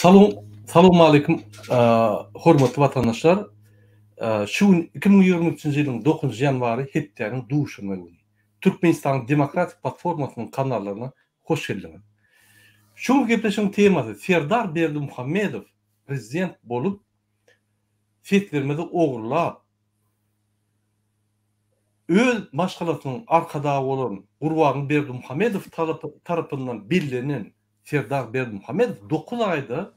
Salam, salowmaleýkim, hormatly watandaşlar. Şu gün 2023-nji ýylyň 9-njy ýanwary hepdäniň duşenbe güni. Türkmenistanyň Demokratik platformasynyň kanallaryna hoş geldiňiz. Şu günki gepleşigiň temasy Serdar Berdimuhamedow prezident bolup, seslerimizi ogurlap, öz maşgalasynyň arkadagy bolan Gurbanguly Berdimuhamedow tarapyndan bellenen Serdar Berdimuhamedow dokuz aýda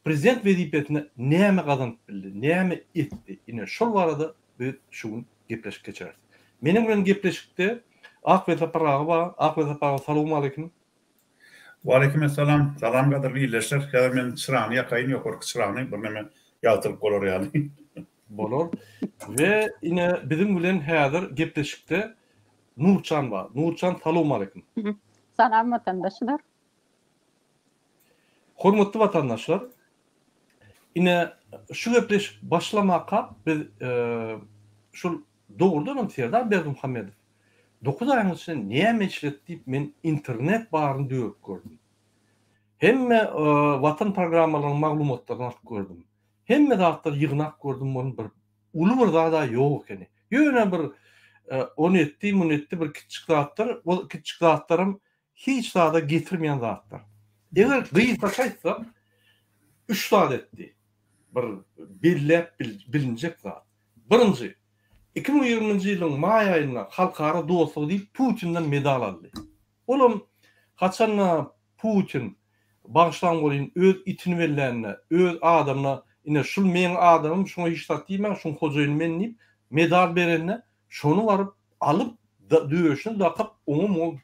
prezident wezipesinde näme gazanyp bildi, näme etdi? Ine, şol barada biz şu gün gepleşik geçireris. Meniň bilen gepleşikde Ak Welsapar aga bar. Ak Welsapar aga salowmaleýkim. Waleýkim essalam. Salam gadyrly ildeşler. Häzir men çyrany ýakaýyn, ýokarky çyrany birneme ýagtylyp bolar ýaly. Bolar. We ine biziň bilen häzir gepleşikde Nurçan bar. Nurçan salowmaleýkim. Salam watandaşlar. Hormatly watandaşlar, ine şu gepleşik başlamaka biz şul dogrudanam Serdar Berdimuhamedow 9 aýyň içinde näme işledi diýip men internet baryny dörüp gördüm. Hemme watan programmalarynyň maglumatlaryny alyp gördüm. Hemme zatlary ýygnap gördüm onuň bir uly bir zada ýok ekeni. Ýöne bir ony etdi, muny etdi bir kiçjik zatlar, ol kiçjik zatlaram hiç zada getirmeýän zatlar. Eger gysgaça aýtsak, üç zat etdi. Bir belläp bilinjek zat. Birinji, 2020-nji ýylyň maý aýynda Halkara dostlugy diýip Putinden medal aldy. Olam haçanda Putin, bagyşlaň welin, öz itini bellände, öz adamyna, ine, şul meň adamym, şuňa hiç zat diýmäň, şuň hojaýyny men diýip, medal berende, şony baryp alyp, döşüne dakyp, oňa-muňa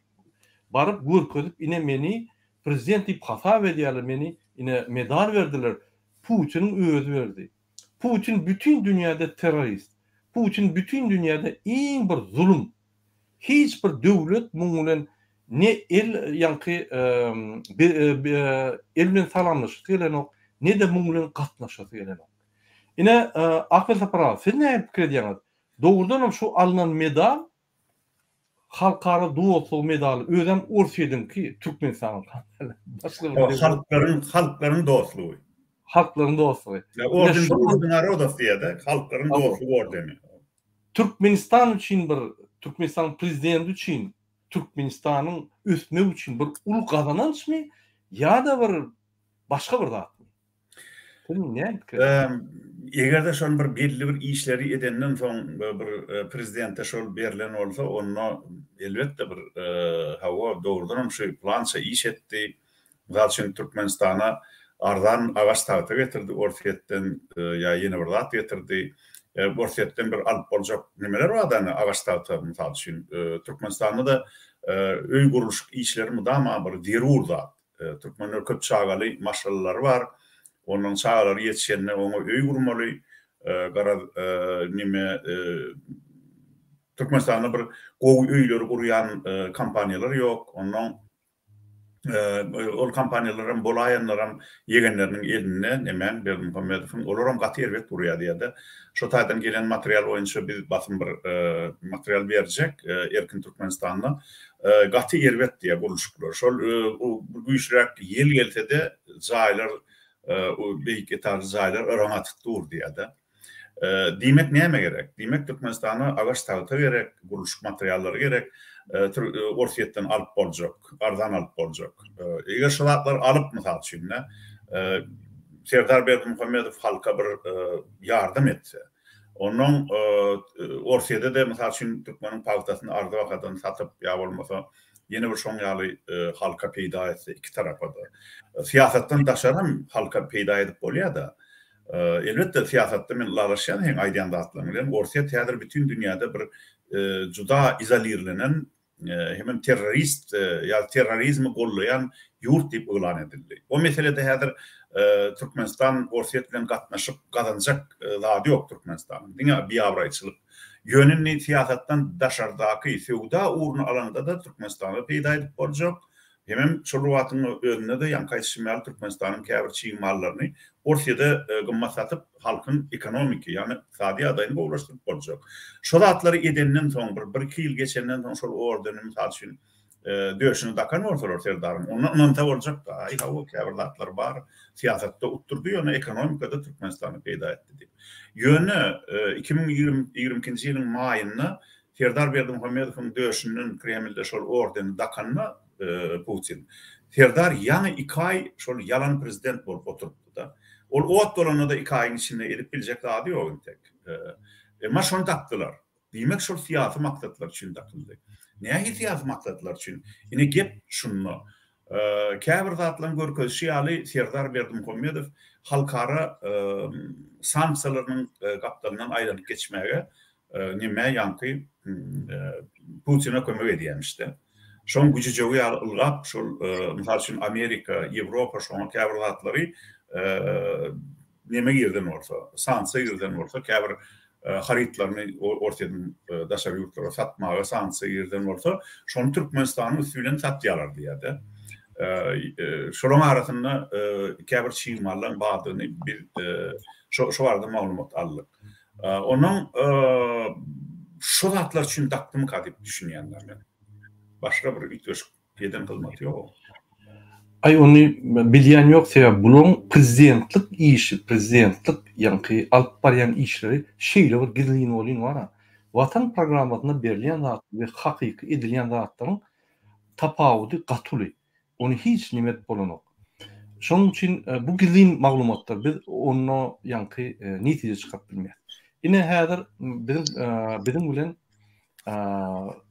baryp görkezip, ine, meni prezident diýip hasap edýärler, meni, ine, medal berdiler, Putiniň özi berdi. Putin bütin dünýäde terrorist. Putin bütin dünýäde iň bir zulum Hiç bir döwlet muň bilen ne el ýaňky el bilen salamlaşasy gelenok, ne-de muň bilen gatnaşasy gelenok. Ine, Akbel Sapar aga, siz nähili pikir edýäňiz? Dogrudanam şu alnan medal Halkara dostlugy medaly, özem Orsýetiňki, Türkmenistanyňky däl. Başga bir döwlet. Halklaryň, halklaryň dostlugy. Halklaryň dostlugy. Orden Družby narodow diýýär-de, halklaryň dostlugy ordeni. Türkmenistan üçin bir, Türkmenistanyň prezidenti üçin, Türkmenistanyň ösmegi üçin bir uly gazanançmy ýa-da bir başga bir zatmy? Siz näme pikir edýäňiz? Eger-de şol bir belli bir işleri edenden soň bir prezidente şol berlen bolsa, onda elbetde bir hawa, dogrudanam şu plança iş etdi, Mysal üçin, Türkmenistana arzan agaç tagta getirdi Orsýetden ýa ýene bir zat getirdi. Orsýetden bir alyp boljak nemeler bar indi agaç tagta mysal üçin. Türkmenistanda-da öý gurluşyk işleri mydama bir zerur zat. Türkmenler köp çagaly maşgalalary bar. Ondan çagalary ýetişende oňa öý gurmaly. Garaz neme Türkmenistanda bir gowy öýleri gurýan kompaniýalar ýok. Ondan Ol kompaniýalaram bolaýanlaram ýegenleriniň elinde nemäň Berdimuhamedowyň olaram gaty erbet gurýar diýýärde. Şo taýdan gelen material boýunça biz basym bir material berjek Erkin Türkmenistanda. Gaty erbet diýýär gurluşyklar. Şol güýçliräk ýel gelsede jaýlar beýik etažly jaýlar yraň atyp dur diýýärde. Diýmek näme gerek? Diýmek Türkmenistana agaç tagta gerek, gurluşyk materiallary gerek, Orsýetden alyp boljak, arzan alyp boljak. Eger şu zatlary alyp, mysal üçin, Serdar Berdimuhamedow halka bir ýardam etse, onnoň Orsýede-de, mysal üçin, türkmeniň pagtasyny arzy bahadan satyp, ýa bolmasa ýene bir şoň ýaly halka peýda etse iki tarapa-da. Syýasatdan daşaram halka peýda edip bolýar-da. Elbetde, syýasatda men ylalaşýan seň aýdýan zatlaryň bilen. Orsýet häzir bütin dünýäde bir juda izolirlenen hemem terrorist ýa terrorizmi gollaýan ýurt diýip yglan edildi. O meselede häzir Türkmenistan Orsýet bilen gatnaşyp gazanjak zady ýok Türkmenistanyň. Diňe biabraýçylyk. Ýöne indi syýasatdan daşardaky söwda ugruny alaňda-da Türkmenistana peýda edip boljak. Hemem şol bir wagtyň özünde-de ýaňky aýdyşym ýaly Türkmenistanyň käbir çig mallaryny Orsýede gymmat satyp halkyň ekonomiki, ýagny ykdysady ýagdaýyny gowulaşdyryp boljak. Şo zatlary edenden soň bir, bir-iki ýyl geçenden soň şol ordeni mysal üçin. döşüne dakan bolsalar Serdaryň, onda ynansa boljakdy. Aý, hawa, käbir zatlar bar, syýasatda utdurdy, ýöne ekonomikada Türkmenistana peýda etdi diýip. Ýöne 2022-nji ýylyň maýynda Serdar Berdimuhamedowyň döşünden Kremlde şol ordeni dakanda Putin, Serdar ýaňy iki aý şol ýalan prezident bolup oturypdy-da. Ol ot bolanda-da iki aýyň içinde edip biljek zady ýok entek. Emma şony dakdylar. Diýmek şol syýasy maksatlar üçin dakyldy. Nähili syýasy maksatlar üçin? Ine gep şunda. Käbir zatlaryň görkezişi ýaly Serdar Berdimuhamedow halkara sanksiýalarynyň gapdalyndan aýlanyp geçmäge nämä ýaňky Putine kömek edýämişde. Şoň güjüjegi ýaly ylgap şol mysal üçin Amerika, Ýewropa şoňa käbir zatlary neme girden bolsa, sanksiýa girden bolsa, käbir harytlaryny Orsýetiň daşary ýurtlara satmaga sanksiýa girden bolsa, şony Türkmenistanyň üsti bilen satýarlar diýýär-de. Şolaryň arasynda käbir çig mallaryň bardygyny biz şo barada maglumat aldyk. Onuň şo zatlar üçin dakdymyka diýip düşünýän men. Başga bir üýtgeşik eden hyzmaty ýok. Aý ony bilýän ýok sebäbi bularyň prezidentlik işi prezidentlik ýaňky alyp barýan işleri şeýle bir gizlin bolyn bara watan programmasynda berilýän zat we hakyky edilýän zatlaryň tapawudy gaty uly ony hiç neme edip bolanok şonuň üçin bu gizlin maglumatlar biz onda ýaňky netije çykaryp bilmeýäs ine häzir biziň biziň bilen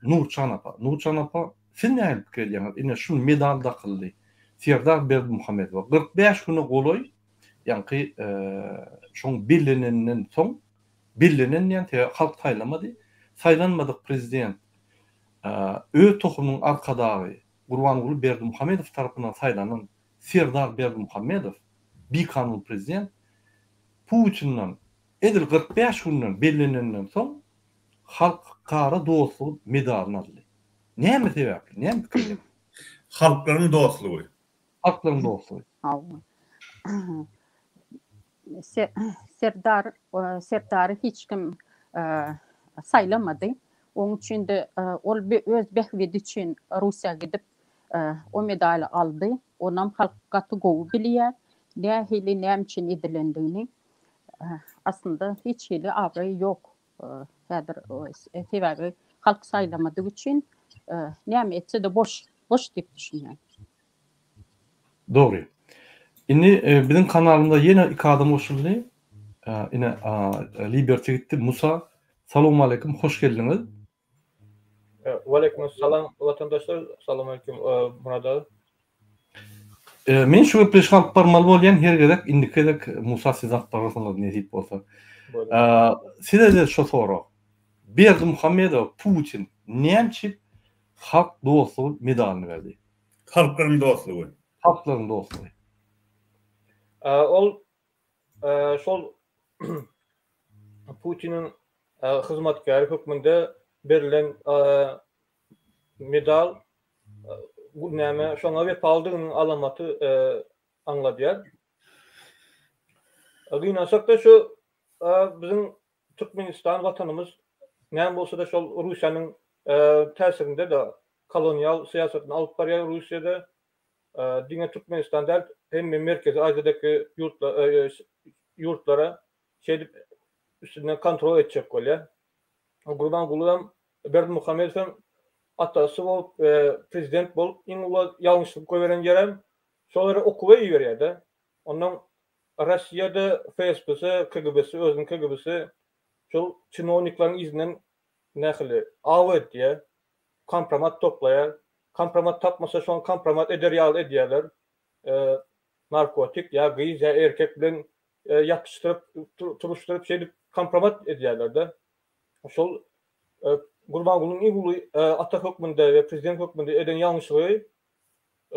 Nurçan apa. Nurçan apa, siz nähili pikir edýäňiz? Ine, şu medal dakyldy. Serdar Berdimuhamedowa 45 güne golaý, ýaňky şoň belleneninden soň, bellenen diýen sebäbi halk saýlamady. Saýlanmadyk prezident öz tohumynyň arkadagy Gurbanguly Berdimuhamedow tarapyndan saýlanan Serdar Berdimuhamedow, bikanun prezident, Putinden edil 45 günden belleneninden soň Halkara dostlugy medalyny aldy. Näme sebäpli? Näme pikir edýäňiz? Halklaryň dostlugy. Halklaryň dostlugy. Hawa. Serdar Serdary hiç kim saýlamady. Oň üçin-de ol öz bähbidi üçin Russiýa gidip o medaly aldy. Onam halk gaty gowy bilýär. Nähili, näme üçin edilendigini. Aslynda hiç hili abraýy ýok. Häzir sebäbi halk saýlamadygy üçin näme etse-de boş, boş diýip düşünýän. Dogry. Indi biziň kanalymyza ýene iki adam goşuldy. Ine Liberty gitdi. Musa, salowmaleýkim, hoş geldiňiz. Waleýkim salam watandaşlar, salam aleýkim Murad aga. Men şu gepleşigi alyp barmaly bolýan her gezek, indiki gezek Musa siz alyp bararsyňyz nesip bolsa. Size-de şu sorag. Berdimuhamedowa Putin näme üçin Halk dostlugy medalyny berdi? Halklaryň dostlugy. Halklaryň dostlugy. Ol şol Putiniň hyzmatkäri hökmünde berlen medal bu näme şoňa wepalydygynyň alamaty aňladýar. Gynansak-da şu biziň Türkmenistan watanymyz näme bolsa-da şol Russiýanyň täsirinde-de kolonial syýasatyny alyp barýar Russiýada. Diňe Türkmenistan däl, hemme Merkezi Aziýadaky ýurtlara şeýdip üstünden kontrol etjek bolýar. Gurbanguly hem Berdimuhamedow hem atasy bolup, prezident bolup iň uly ýalňyşlyk goýberen ýerem şolary okuwa iberýär-de. Ondan Russiýada FSB-si, KGB-si, özüniň KGB-si şol çinownikleriň yzyndan nähili aw edýär, kompromat toplaýar. Kompromat tapmasa şony kompromat eder ýaly edýärler. Narkotik ýa gyz ýa erkek bilen ýatyşdyryp, turuşdyryp şeýdip kompromat edýärler-de. Şol Gurbangulynyň iň uly ata hökmünde we prezident hökmünde eden ýalňyşlygy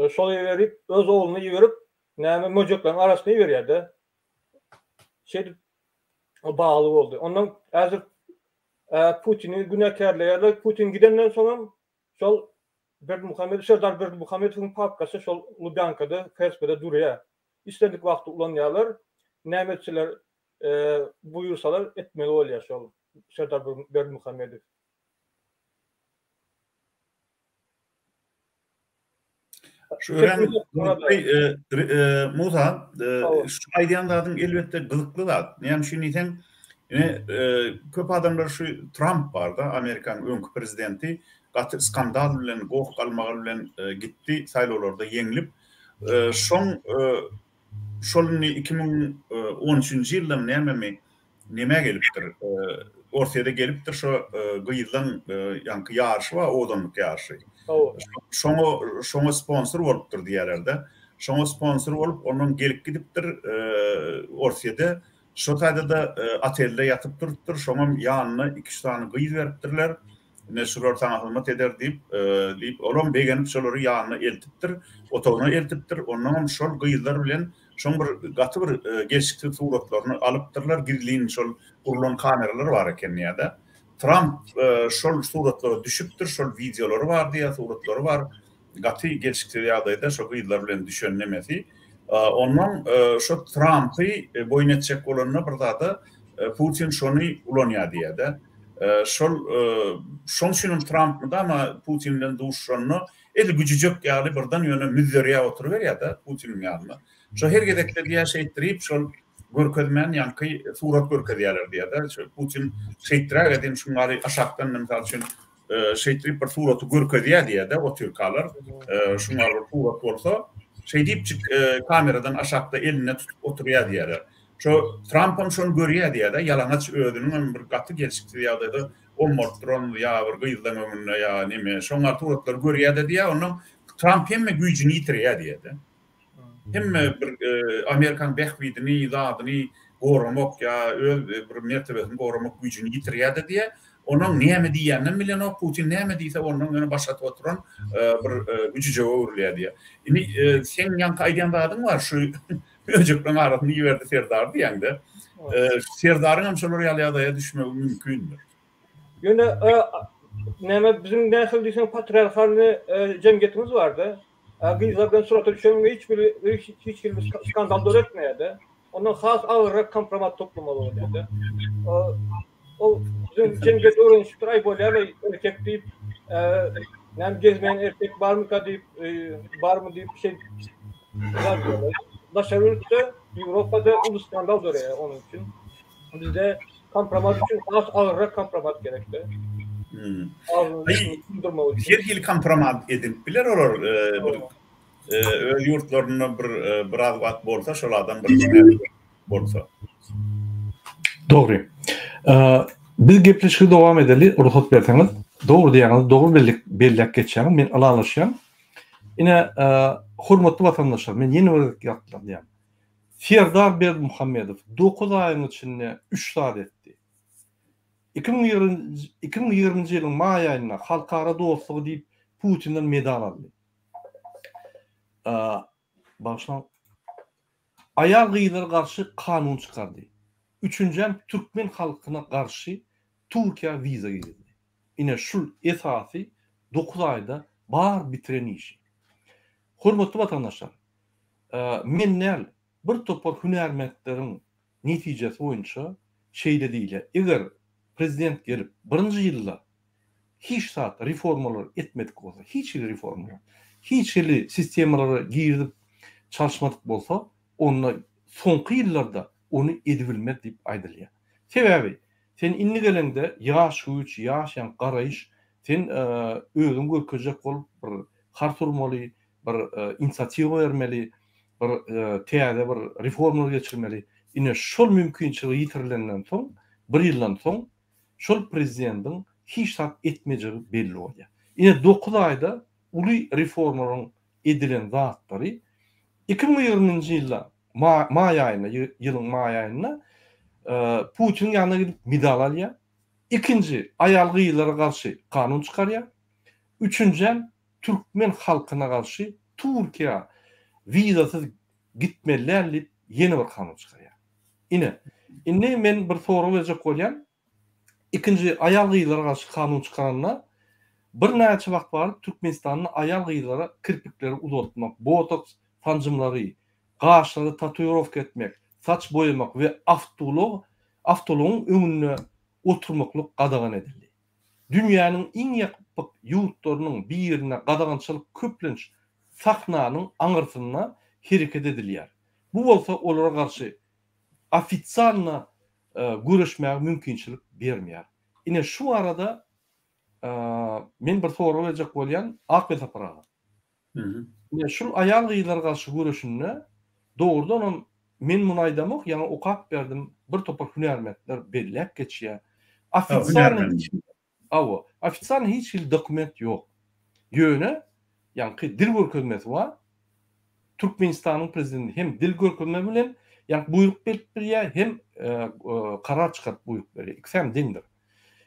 şol iberip, öz ogluny iberip, näme möjekleriň arasyna iberýär-de. Şeýdip bagly boldy. Ondan häzir Putini günäkärleýärler. Putin gidenden soňam şol Berdimuhamedow, Serdar Berdimuhamedowyň papkasy şol Lubýankada, FSB-de durýar. Islendik wagty ulanýarlar. Näme etseler, buýursalar etmeli bolýar şol Serdar Berdimuhamedow. Şu örän Musa, şu aýdýan zadyň elbetde gyzykly zat. Näme üçin diýseň, ine köp adamlar şu Tramp barda, Amerikanyň öňki prezidenti gaty skandal bilen, goh-galmagal bilen gitdi, saýlawlarda ýeňlip. Şoň şol indi 2013-nji ýyldamy nämemi Nämä gelipdir? Orsýede gelipdir şo gyzlaň ýaňky ýaryşy bar, owadanlyk ýaryşy. Şoňa şoňa sponsor bolupdyr diýýärler-de. Şoňa sponsor bolup, ondan gelip gidipdir Orsýede. Şo taýda-da otelde ýatyp durupdyr. Şoňam ýanyna iki-üç sany gyz beripdirler. Ine şular saňa hyzmat eder diýip, diýip, olam begenip şolary ýanyna eltipdir, otagyna eltipdir. Onnoňam şol gyzlar bilen şoň bir gaty bir gelşiksiz suratlaryny alypdyrlar, gizlin şol gurlan kameralar bar eken diýýär-de. Tramp şol suratlara düşüpdir, şol wideolary bar diýýär, suratlary bar. Gaty gelşiksiz ýagdaýda şo gyzlar bilen düşen nemesi. Onnoň şo Trampy boýun etjek bolanda bir zada Putin şony ulanýar diýýär-de. Şol şoň üçinem Tramp mydama Putin bilen duşuşanda edil güjüjek ýaly birden ýöne müzzerýär oturyberýär-de Putiniň ýanynda. Şo her gezekde diýýär şeýtdirip şol görkezmän ýaňky surat görkezýärler diýýär-de. Şo Putin şeýtdiräge diýen şuň ýaly aşakdan mysal üçin şeýtdirip bir suraty görkezýär diýýär-de otyrkalar. Şuň ýaly bir surat bolsa şeýdipjik kameradan aşakda elinde tutup oturýar diýýärler. Şo Trampam şony görýär diýýär-de, ýalaňaç özüniňem bir gaty gelşiksiz ýagdaýda ommaryp duran ýa bir gyzlaň öňünde ýa neme, şoň ýaly suratlary görýär-de diýýär, onnoň Tramp hemme güýjüni ýitirýär diýýär-de. Hemme bir Amerikanyň bähbidini, zadyny goramak ýa öz bir mertebesini goramak güýjüni ýitirýär-de diýýär. Onuň näme diýýäninem bilenok, Putin näme diýse ondan ýöne baş atyp oturan bir güjüjege öwrülýär diýýär. Indi seň ýaňky aýdýan zadyň bar, şu Möjekleň arasyny iberdi Serdar diýeňde. Serdaryň hem şolar ýaly ýagdaýa düşmegi mümkindir. Ýöne näme biziň nähili diýseň patriarhalny jemgyýetimiz barda. Gyzlar bilen surata düşeniňde hiç biri hiç hili skandal döretmeýärde. Ondan has agyrrak kompromat toplamaly bolýarda. Ol biziň jemgyýet öwrenişipdir, aý bolýar-laý erkek diýip, näme gezmeýän erkek barmyka diýip, barmy diýip şeý daşary ýurtda, Ýewropada uly skandal döreýär onuň üçin. Bizde kompromat üçin has agyrrak kompromat gerekde. Hmm. Her hili kompromat edilip biler olar bir öz ýurtlarynda bir biraz wagt bolsa şol adam bir bolsa. Dogry. Biz gepleşigi dowam edeli, rugsat berseňiz. Dogry diýýäňiz, dogry bellik belläp geçýäňiz, men ylalaşýan. Ine, hormatly watandaşlar, men ýene bir gezek ýatladýan. Serdar Berdimuhamedow 9 aýyň içinde 3 zat etdi. 2020-nji ýylyň maý aýynda halkara dostlugy diýip Putinden medal aldy. Bagyşlaň. Aýal-gyzlara garşy kanun çykardy. Üçünjem türkmen halkyna garşy Türkiýä wiza girizdi. Ine şul esasy dokuz aýda bar bitiren işi. Hormatly watandaşlar, men däl, bir topar hünärmentleriň netijesi boýunça şeýle diýilýär, eger prezident gelip birinji ýylda hiç zat reformalar etmedik bolsa, hiç hili reformalar, hiç hili sistemalary girizip çalyşmadyk bolsa, onda soňky ýyllarda ony edibilmez diýip aýdylýar. Sebäbi sen indi geleňde ýaş güýç, ýaş ýaňky garaýyş, sen özüňi görkezjek bolup bir hars urmaly, bir inisiatiwa bermeli, bir täze bir reformalar geçirmeli. Ine şol mümkinçiligi ýitirilenden soň, bir ýyldan soň şol prezidentiň hiç zat etmejegi belli bolýar. Ine dokuz aýda uly reformalaryň edilen zatlary 2020-nji ýylda maý aýynda, ýylyň maý aýynda Putiniň ýanyna gidip medal alýar. Ikinji, aýal-gyzlara garşy kanun çykarýar. Üçünjem, türkmen halkyna garşy Türkiýä wizasyz gitmeli däl diýip ýene bir kanun çykarýar. Ine, indi men bir sorag berjek bolýan. Ikinji aýal-gyzlara garşy kanun çykaranda birnäçe wagt baryp Türkmenistanda aýal-gyzlara kirpikleri uzaltmak, botoks sanjymlary, gaşlary tatuirowka etmek, saç boýamak we awtoulag awtoulagyň öňünde oturmaklyk gadagan edildi. Dünýäniň iň ýapyk ýurtlarynyň birinde gadagançylyk köplenç. Sahnanyň aňyrsynda hereket edilýär. Bu bolsa olara garşy ofitsialno göreşmäge mümkinçilik bermeýär. Ine şu barada men bir sorag berjek bolýan Ak Welsapar aga. Ine şul aýal-gyzlara garşy göreşinde dogrudanam men muny aýdamok ýaňy okap berdim bir topar hünärmentler belläp geçýär. Ofitsialno Hawa, ofitsialnyý hiç hili dokument ýok. Ýöne, ýaňky dil görkezmesi bar. Türkmenistanyň prezidenti hem dil görkezme bilen ýaňky buýruk berip bilýär, hem karar çykaryp buýruk berýär. Ikisi hem deňdir.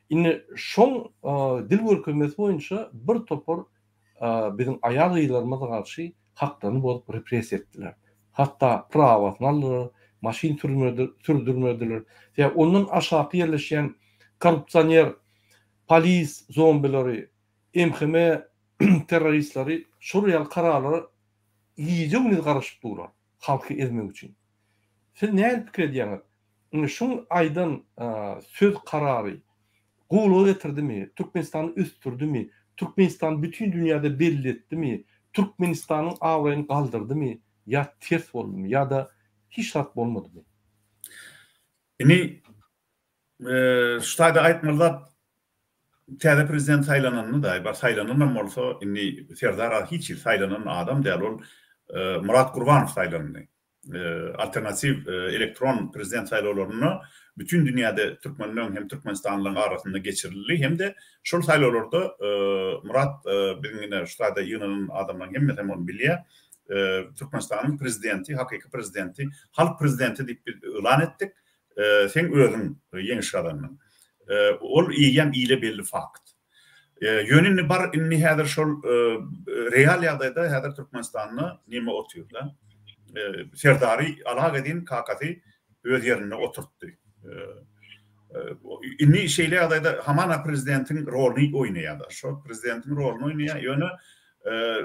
Indi şoň dil görkezmesi boýunça bir topar biziň aýal-gyzlarymyza garşy haklaryny bozup repressiýa etdiler. Hatda prawasyny aldylar, maşyn sürdürmediler. Sebäbi ondan aşaky ýerleşýän korrupsioner polis zombileri, MHM terroristleri şol ýaly kararlara gije-gündiz garaşyp durlar, halky ezmek üçin. Siz nähili pikir edýäňiz? Indi şuň aýdan söz karary gowulyga getirdimi, Türkmenistany ösdürdimi, Türkmenistany bütin dünýäde belli etdimi, Türkmenistanyň abraýyny galdyrdymy ýa ters boldumy ýa-da hiç zat bolmadymy? Indi şu taýda aýtmaly zat täze prezident saýlananda-da, bar saýlananam bolsa, indi Serdar aga hiç hili saýlanan adam däl, ol Myrat Gurbanow saýlandy. Alternatiw elektron prezident saýlawlarynda bütin dünýäde türkmenleň hem türkmenistanlylaryň arasynda geçirildi hem-de şol saýlawlarda Myrat biziň ine şu taýda ýygnanan adamlaryň hemmesi hem ony bilýär. Türkmenistanyň prezidenti, hakyky prezidenti, halk prezidenti diýip biz yglan etdik. Seň özüň ýeňiş gazandyň. Ol eýýäm ile belli fakt. Ýöne indi bar indi häzir şol real ýagdaýda häzir Türkmenistanda neme otyrda. Serdary Alagedin kakasy öz ýerinde oturtdy. Indi şeýle ýagdaýda hamana prezidentiň roluny oýnaýar-da. Şol prezidentiň roluny oýnaýar. Ýöne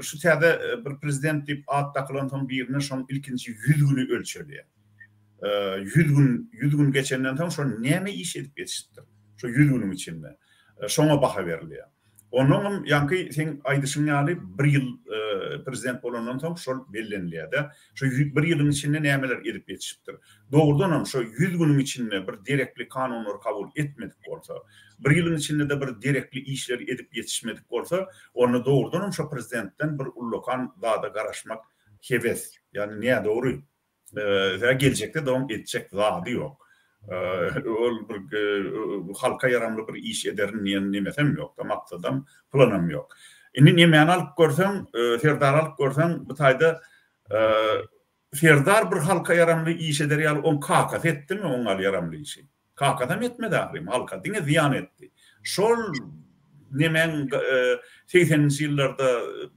şu täze bir prezident diýip at dakylansoň birine şoň ilkinji 100 güni ölçelýär. 100 gün 100 gün geçenden soň şo näme iş edip ýetişipdir? Şo 100 günüň içinde. Şoňa baha berilýär. Onnoňam ýaňky seň aýdyşyň ýaly bir ýyl prezident bolandan soň şol bellenilýär-de. Şo bir ýylyň içinde nämeler edip ýetişipdir. Dogrudanam şo 100 günüň içinde bir derekli kanunlary kabul etmedik bolsa, bir ýylyň içinde-de bir derekli işleri edip ýetişmedik bolsa, onda dogrudanam şo prezidentden bir ullakan zada garaşmak hebes, ýagny nädogry. Sebäbi geljekde-de oň etjek zady ýok. Ol bir halka ýaramly bir iş ederin diýen nemesem ýok-da, maksadam, planam ýok. Indi nemäni alyp görseň, Serdary alyp görseň, bu taýda Serdar bir halka ýaramly iş eder ýaly oň kakasy etdimi oň ýaly ýaramly işi? Kakasam etmedi ahyryn, halka diňe zyýan etdi. Şol nemäň segseninji ýyllarda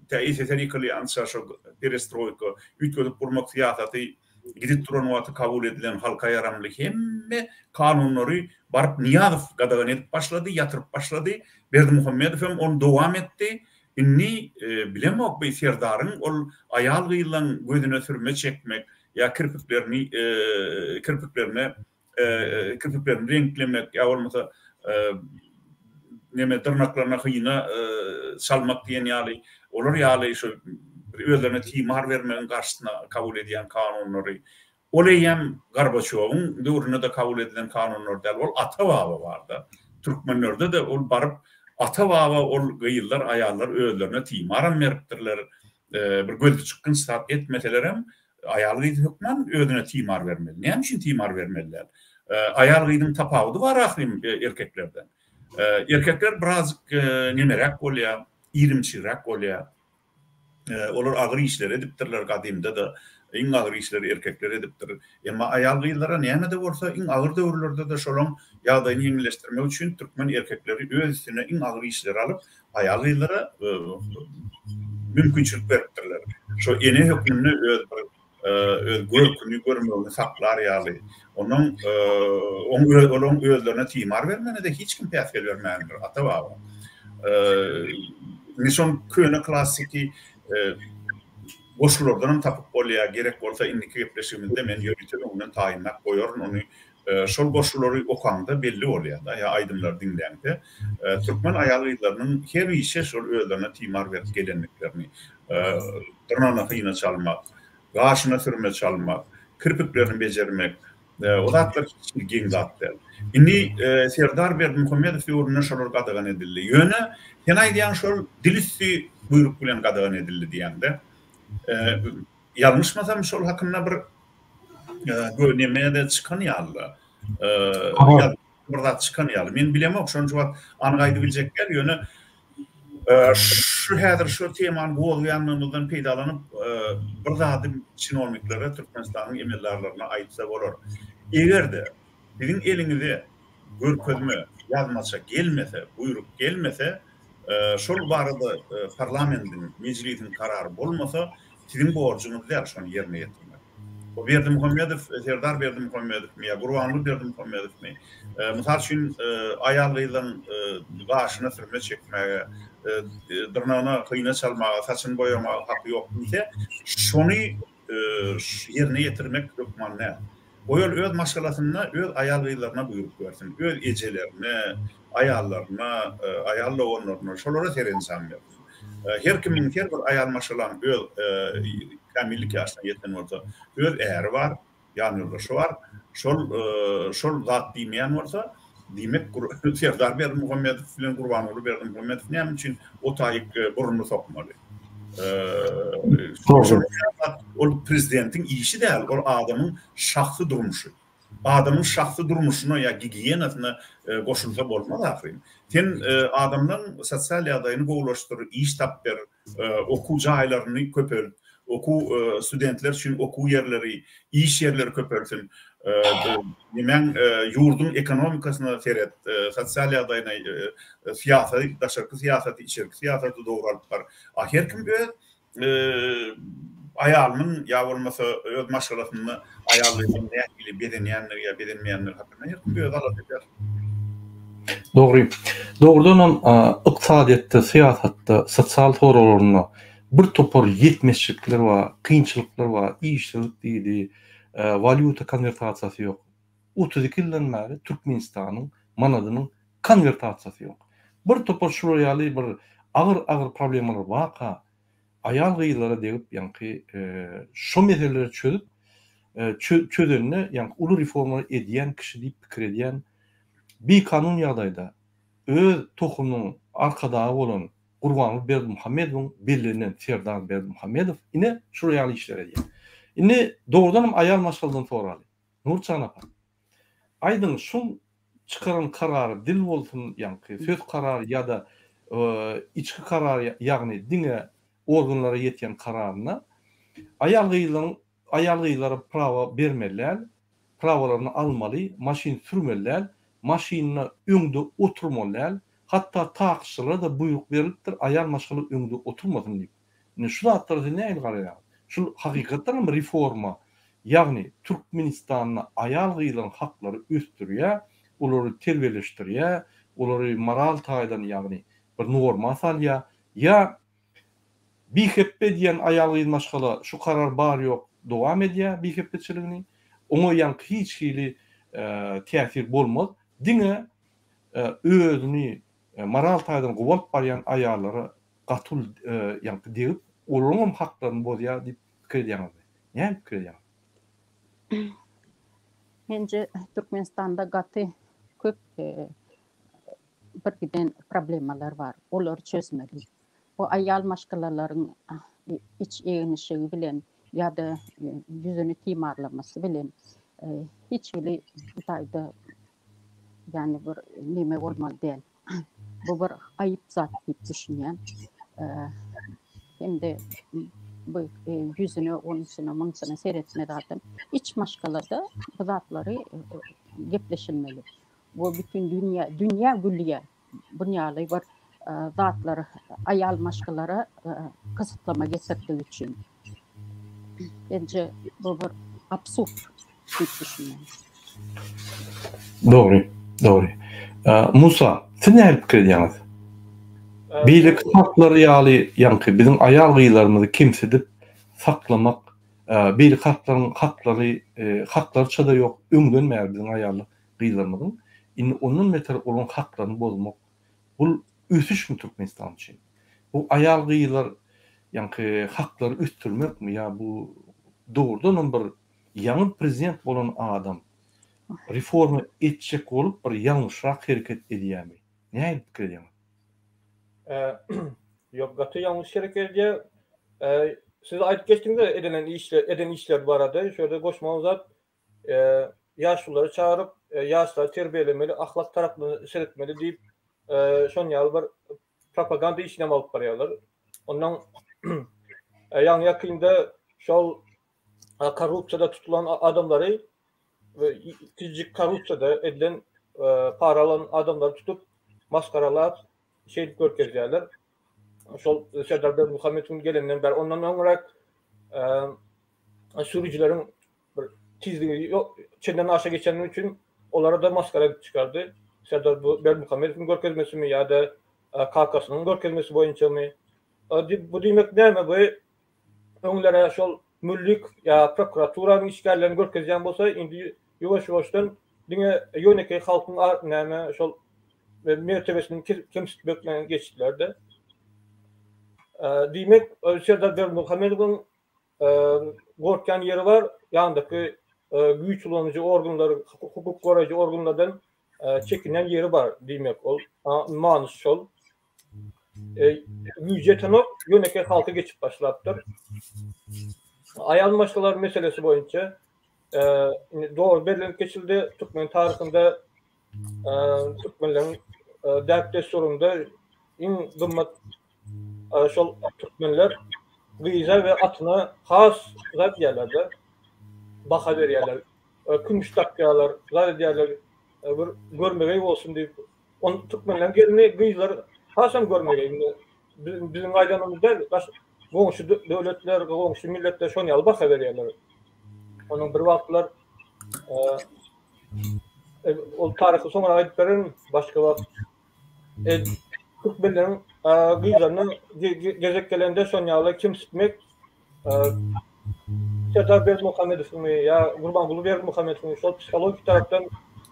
tä SSR ýykylýança şo perestroýka, üýtgedip gurmak syýasaty gidip duran wagty kabul edilen halka ýaramly hemme kanunlary baryp Nyýazow gadagan edip başlady, ýatyryp başlady. Berdimuhamedow hem ony dowam etdi. Indi bilemok bu Serdaryň ol aýal-gyzlaň gözüne sürme çekmek ýa kirpiklerini kirpiklerine kirpiklerini reňklemek ýa bolmasa neme dyrnaklaryna hyna çalmak diýen ýaly olar ýaly şu özlerine timar bermegiň garşysyna kabul edýän kanunlary ol eýýäm Gorbaçýowyň döwründe-de kabul edilen kanunlar däl ol ata-baba barda türkmenlerde-de ol baryp ata-baba ol gyzlar aýallar özlerine timaram beripdirler bir gözüçykgynç zat etmeselerem Aýal-gyz hökman özüne timar bermeli. Näme üçin timar bermeli däl? Aýal-gyzyň tapawudy bar ahyryn erkeklerden. Erkekler birazjyk nemeräk bolýar, irimçigräk bolýar. Olar agyr işleri edipdirler gadymda-da. Iň agyr işleri erkekler edipdir. Emma aýal-gyzlara näme-de bolsa iň agyr döwürlerde-de şolaň ýagdaýyny ýeňilleşdirmek üçin türkmen erkekleri öz üstüne iň agyr işleri alyp, aýal-gyzlara mümkinçilik beripdirler. Şo ene hökmünde öz bir öz görküni, görmegini saklar ýaly. Onuň oň olaryň özlerine timar bermegine-de hiç kim päsgel bermändir, ata-baba. Indi şol köne klassyky goşgulardan hem tapyp bolýar. Gerek bolsa indiki gepleşigimizde men ýörite öňünden taýynlap goýaryn ony. Şol goşgulary okaňda belli bolýar-da, ýa aýdymlary diňläňde, türkmen aýal-gyzlarynyň hemişe şol özlerine timar berip gelendiklerini, dyrnagyna hyna çalmak, gaşyna sürme çalmak, kirpiklerini bejermek, o zatlar hiç hili geň zat däl. Indi Serdar Berdimuhamedow döwründe şolar gadagan edildi. Ýöne sen aýdýaň şol dil üsti buýruk bilen gadagan edildi diýýäň-de. Ýalňyşmasam şol hakynda bir neme-de çykan ýaly-da. Bir zat çykan ýaly. Men bilemok, şonça wagt anyk aýdyp biljek däl, ýöne şu häzir şu temany gozgaýanlygymyzdan peýdalanyp bir zady çinowniklere, Türkmenistanyň emeldarlaryna aýtsa bolar. Eger-de siziň eliňize görkezme, ýazmaça gelmese, buýruk gelmese, şol barada parlamentiň, mejlisiň karary bolmasa, siziň borjuňyz däl şony ýerine ýetirmek. O Berdimuhamedow, Serdar Berdimuhamedowmy ýa Gurbanguly Berdimuhamedowmy, mysal üçin, aýal-gyzlaryň gaşyna sürme çekmäge, dyrnagyna hyna çalmaga, saçyny boýamaga haky ýok diýse, şony ýerine ýetirmek hökman däl. Goý ol öz maşgalasynda öz aýal-gyzlaryna buýruk bersin, öz ejelerine, aýallaryna, aýal doganlaryna, şolara serenjam bersin. Her kimiň, her bir aýal maşgalaň öz kämillik ýaşyna ýeten bolsa, öz äri bar, ýanýoldaşy bar. Şol şol zat diýmeýän bolsa, diýmek Serdar Berdimuhamedow bilen Gurbanguly Berdimuhamedow näme üçin o taýyk burnuny sokmaly? Ol prezidentiň işi däl, ol adamyň şahsy durmuşy. Adamyň şahsy durmuşyna ýa gigiýenasyna goşulsa bolmaz ahyryn. Sen adamlaň sosial ýagdaýyny gowulaşdyr, iş tap ber, okuw jaýlaryny köpelt, okuw studentler üçin okuw ýerleri, iş ýerleri köpelsin. Nemäň ýurduň ekonomikasyna seret, sosial ýagdaýyna, syýasy, daşarky syýasaty, içerki syýasaty dogry alyp bar. A her kim öz aýalynyň ýa bolmasa öz maşgalasynda aýal-gyzyň nähili bezenýändigi ýa bezenmeýändigi hakynda her kim özi alada eder. Dogry. Dogrudanam ykdysadyýetde, syýasatda, sosial soraglarynda bir topar ýetmezçilikler bar, kynçylyklar bar, işsizlik diýdi, walýuta konwertasiýasy ýok. 32 ýyldan bäri Türkmenistanyň manadynyň konwertasiýasy ýok. Bir topar şular ýaly bir agyr-agyr problemalar barka, aýal-gyzlara degip ýaňky şo meseleleri çözüp, çözende ýaňky uly reformalar edýän kişi diýip pikir edýän, bikanun ýagdaýda öz tohumynyň arkadagy bolan Gurbanguly Berdimuhamedowyň bellenen Serdar Berdimuhamedow ine şular ýaly işleri edýär. Indi dogrudanam aýal maşgaladan soraly. Nurjan apa, aýdyň şul çykaran karary dil bolsun ýaňky söz karary ýa-da içki karar ýagny diňe organlara ýetýän kararynda aýal gyzlaryň aýal gyzlara prawa bermeli däl, prawalaryny almaly, maşyn sürmeli däl, maşynda öňde oturmaly däl, hatda taksçylara-da buýruk berilipdir aýal maşgala öňde oturmasyn diýip. Indi şu zatlara siz nähili garaýaňyz? Şul hakykatdan hem reforma, ýagny Türkmenistanda aýal-gyzlaryň haklary ösdürýär, olary terbiýeleşdirýär, olary moral taýdan ýagny bir norma salýar, ýa bihepbe diýen aýal-gyz maşgala şu karar bar-ýok dowam edýär bihepbeçiligini, oňa ýaňky hiç hili täsir bolmaz, diňe özüni moral taýdan gowy alyp barýan aýallara gaty uly ýaňky degip, olaryňam haklaryny bozýar diýip pikir edýäňizmi? Näme pikir edýäňiz? Menje Türkmenistanda gaty köp bir giden problemalar bar. Olary çözmeli. Bu aýal maşgalalaryň iç eginişigi bilen ýa-da ýüzüni timarlamasy bilen hiç hili taýda ýagny bir neme bolmaly däl. Bu bir aýyp zat diýip düşünýän. Hem-de bu ýüzüne, onusyna, munusyna seretme zaten. Iç maşgalada bu zatlary gepleşilmeli. Bu bütün dünýä, dünýä gülýär. Bun ýaly bir zatlar aýal maşgalara gysytlama getirdigi üçin. Bence bu bir absurd diýip düşünýän. Dogry, dogry. Musa, siz nähili pikir edýäňiz? Beýleki halklar ýaly, ýaňky biziň aýal-gyzlarymyzy kemsidip saklamak. Beýleki halklaryň haklary, haklaryça-da ýok, öňden bäri biziň aýal gyzlarymyzyň. Indi ondan beter olaryň haklaryny bozmak, bul ösüşmi Türkmenistan üçin? Bu aýal gyzlar ýaňky haklary ösdürmekmi ýa bu dogrudanam bir ýaňy prezident bolan adam reforma etjek bolup bir ýalňyşrak hereket edýärmi? Nähili pikir edýäňiz? Ýok, gaty ýalňyş hereket edýär. Siz aýdyp geçdiňiz edilen işler, eden işler barada. Şu ýerde goşmaly zat, ýaşululary çagyryp, ýaşlary terbiýelemeli, ahlak tarapyna seretmeli diýip, şon ýaly bir propaganda işini hem alyp barýarlar. Ondan ýaňy ýakynda şol korrupsiýada tutulan adamlary kiçijik korrupsiýada edilen para alan adamlary tutup masgaralap şeýdip görkezýärler. Şol Serdar Berdimuhamedowyň gelenden bäri ondan öňräk sürüjileriň bir tizligi çenden aşa geçeni üçin olara-da masgara edip çykardy. Serdar Berdimuhamedowyň görkezmesimi ýa-da kakasynyň görkezmesi boýunçamy? Bu diýmek näme? Bu öňlere şol müllik ýa prokuraturanyň işgärlerini görkezýän bolsa, indi ýuwaş-ýuwaşdan diňe ýönekeý halkyň näme şol mertebesini kemsitmek bilen geçdiler-de. Diýmek, Serdar Berdimuhamedowyň gorkýan ýeri bar, ýanyndaky güýç ulanyjy organlar, hukuk goraýjy organlardan çekinýän ýeri bar diýmek, ol manysy şol. Güýji ýetenok, ýönekeý halka geçip başlapdyr. Aýal maşgalalar meselesi boýunça indi dogry bellenip geçildi, türkmen taryhynda türkmenleriň däp-dessurynda iň gymmat şol türkmenler gyza we atyna has zat diýýärler-de, baha berýärler. Kümüş dakýarlar, zat edýärler, bir görmegeý bolsun diýip. On türkmenleriň gelni, gyzlary hasam görmegeý. Biziň aýdanymyz däl, baş goňşy döwletler, goňşy milletler şon ýaly baha berýärler. Onuň bir wagtlar ol taryhy soňra aýdyp bererin, başga wagt. Türkmenleriň gyzlaryna gezek gelende şon ýaly kemsitmek Serdar Berdimuhamedowymy ýa Gurbanguly Berdimuhamedowymy şol psihologik tarapdan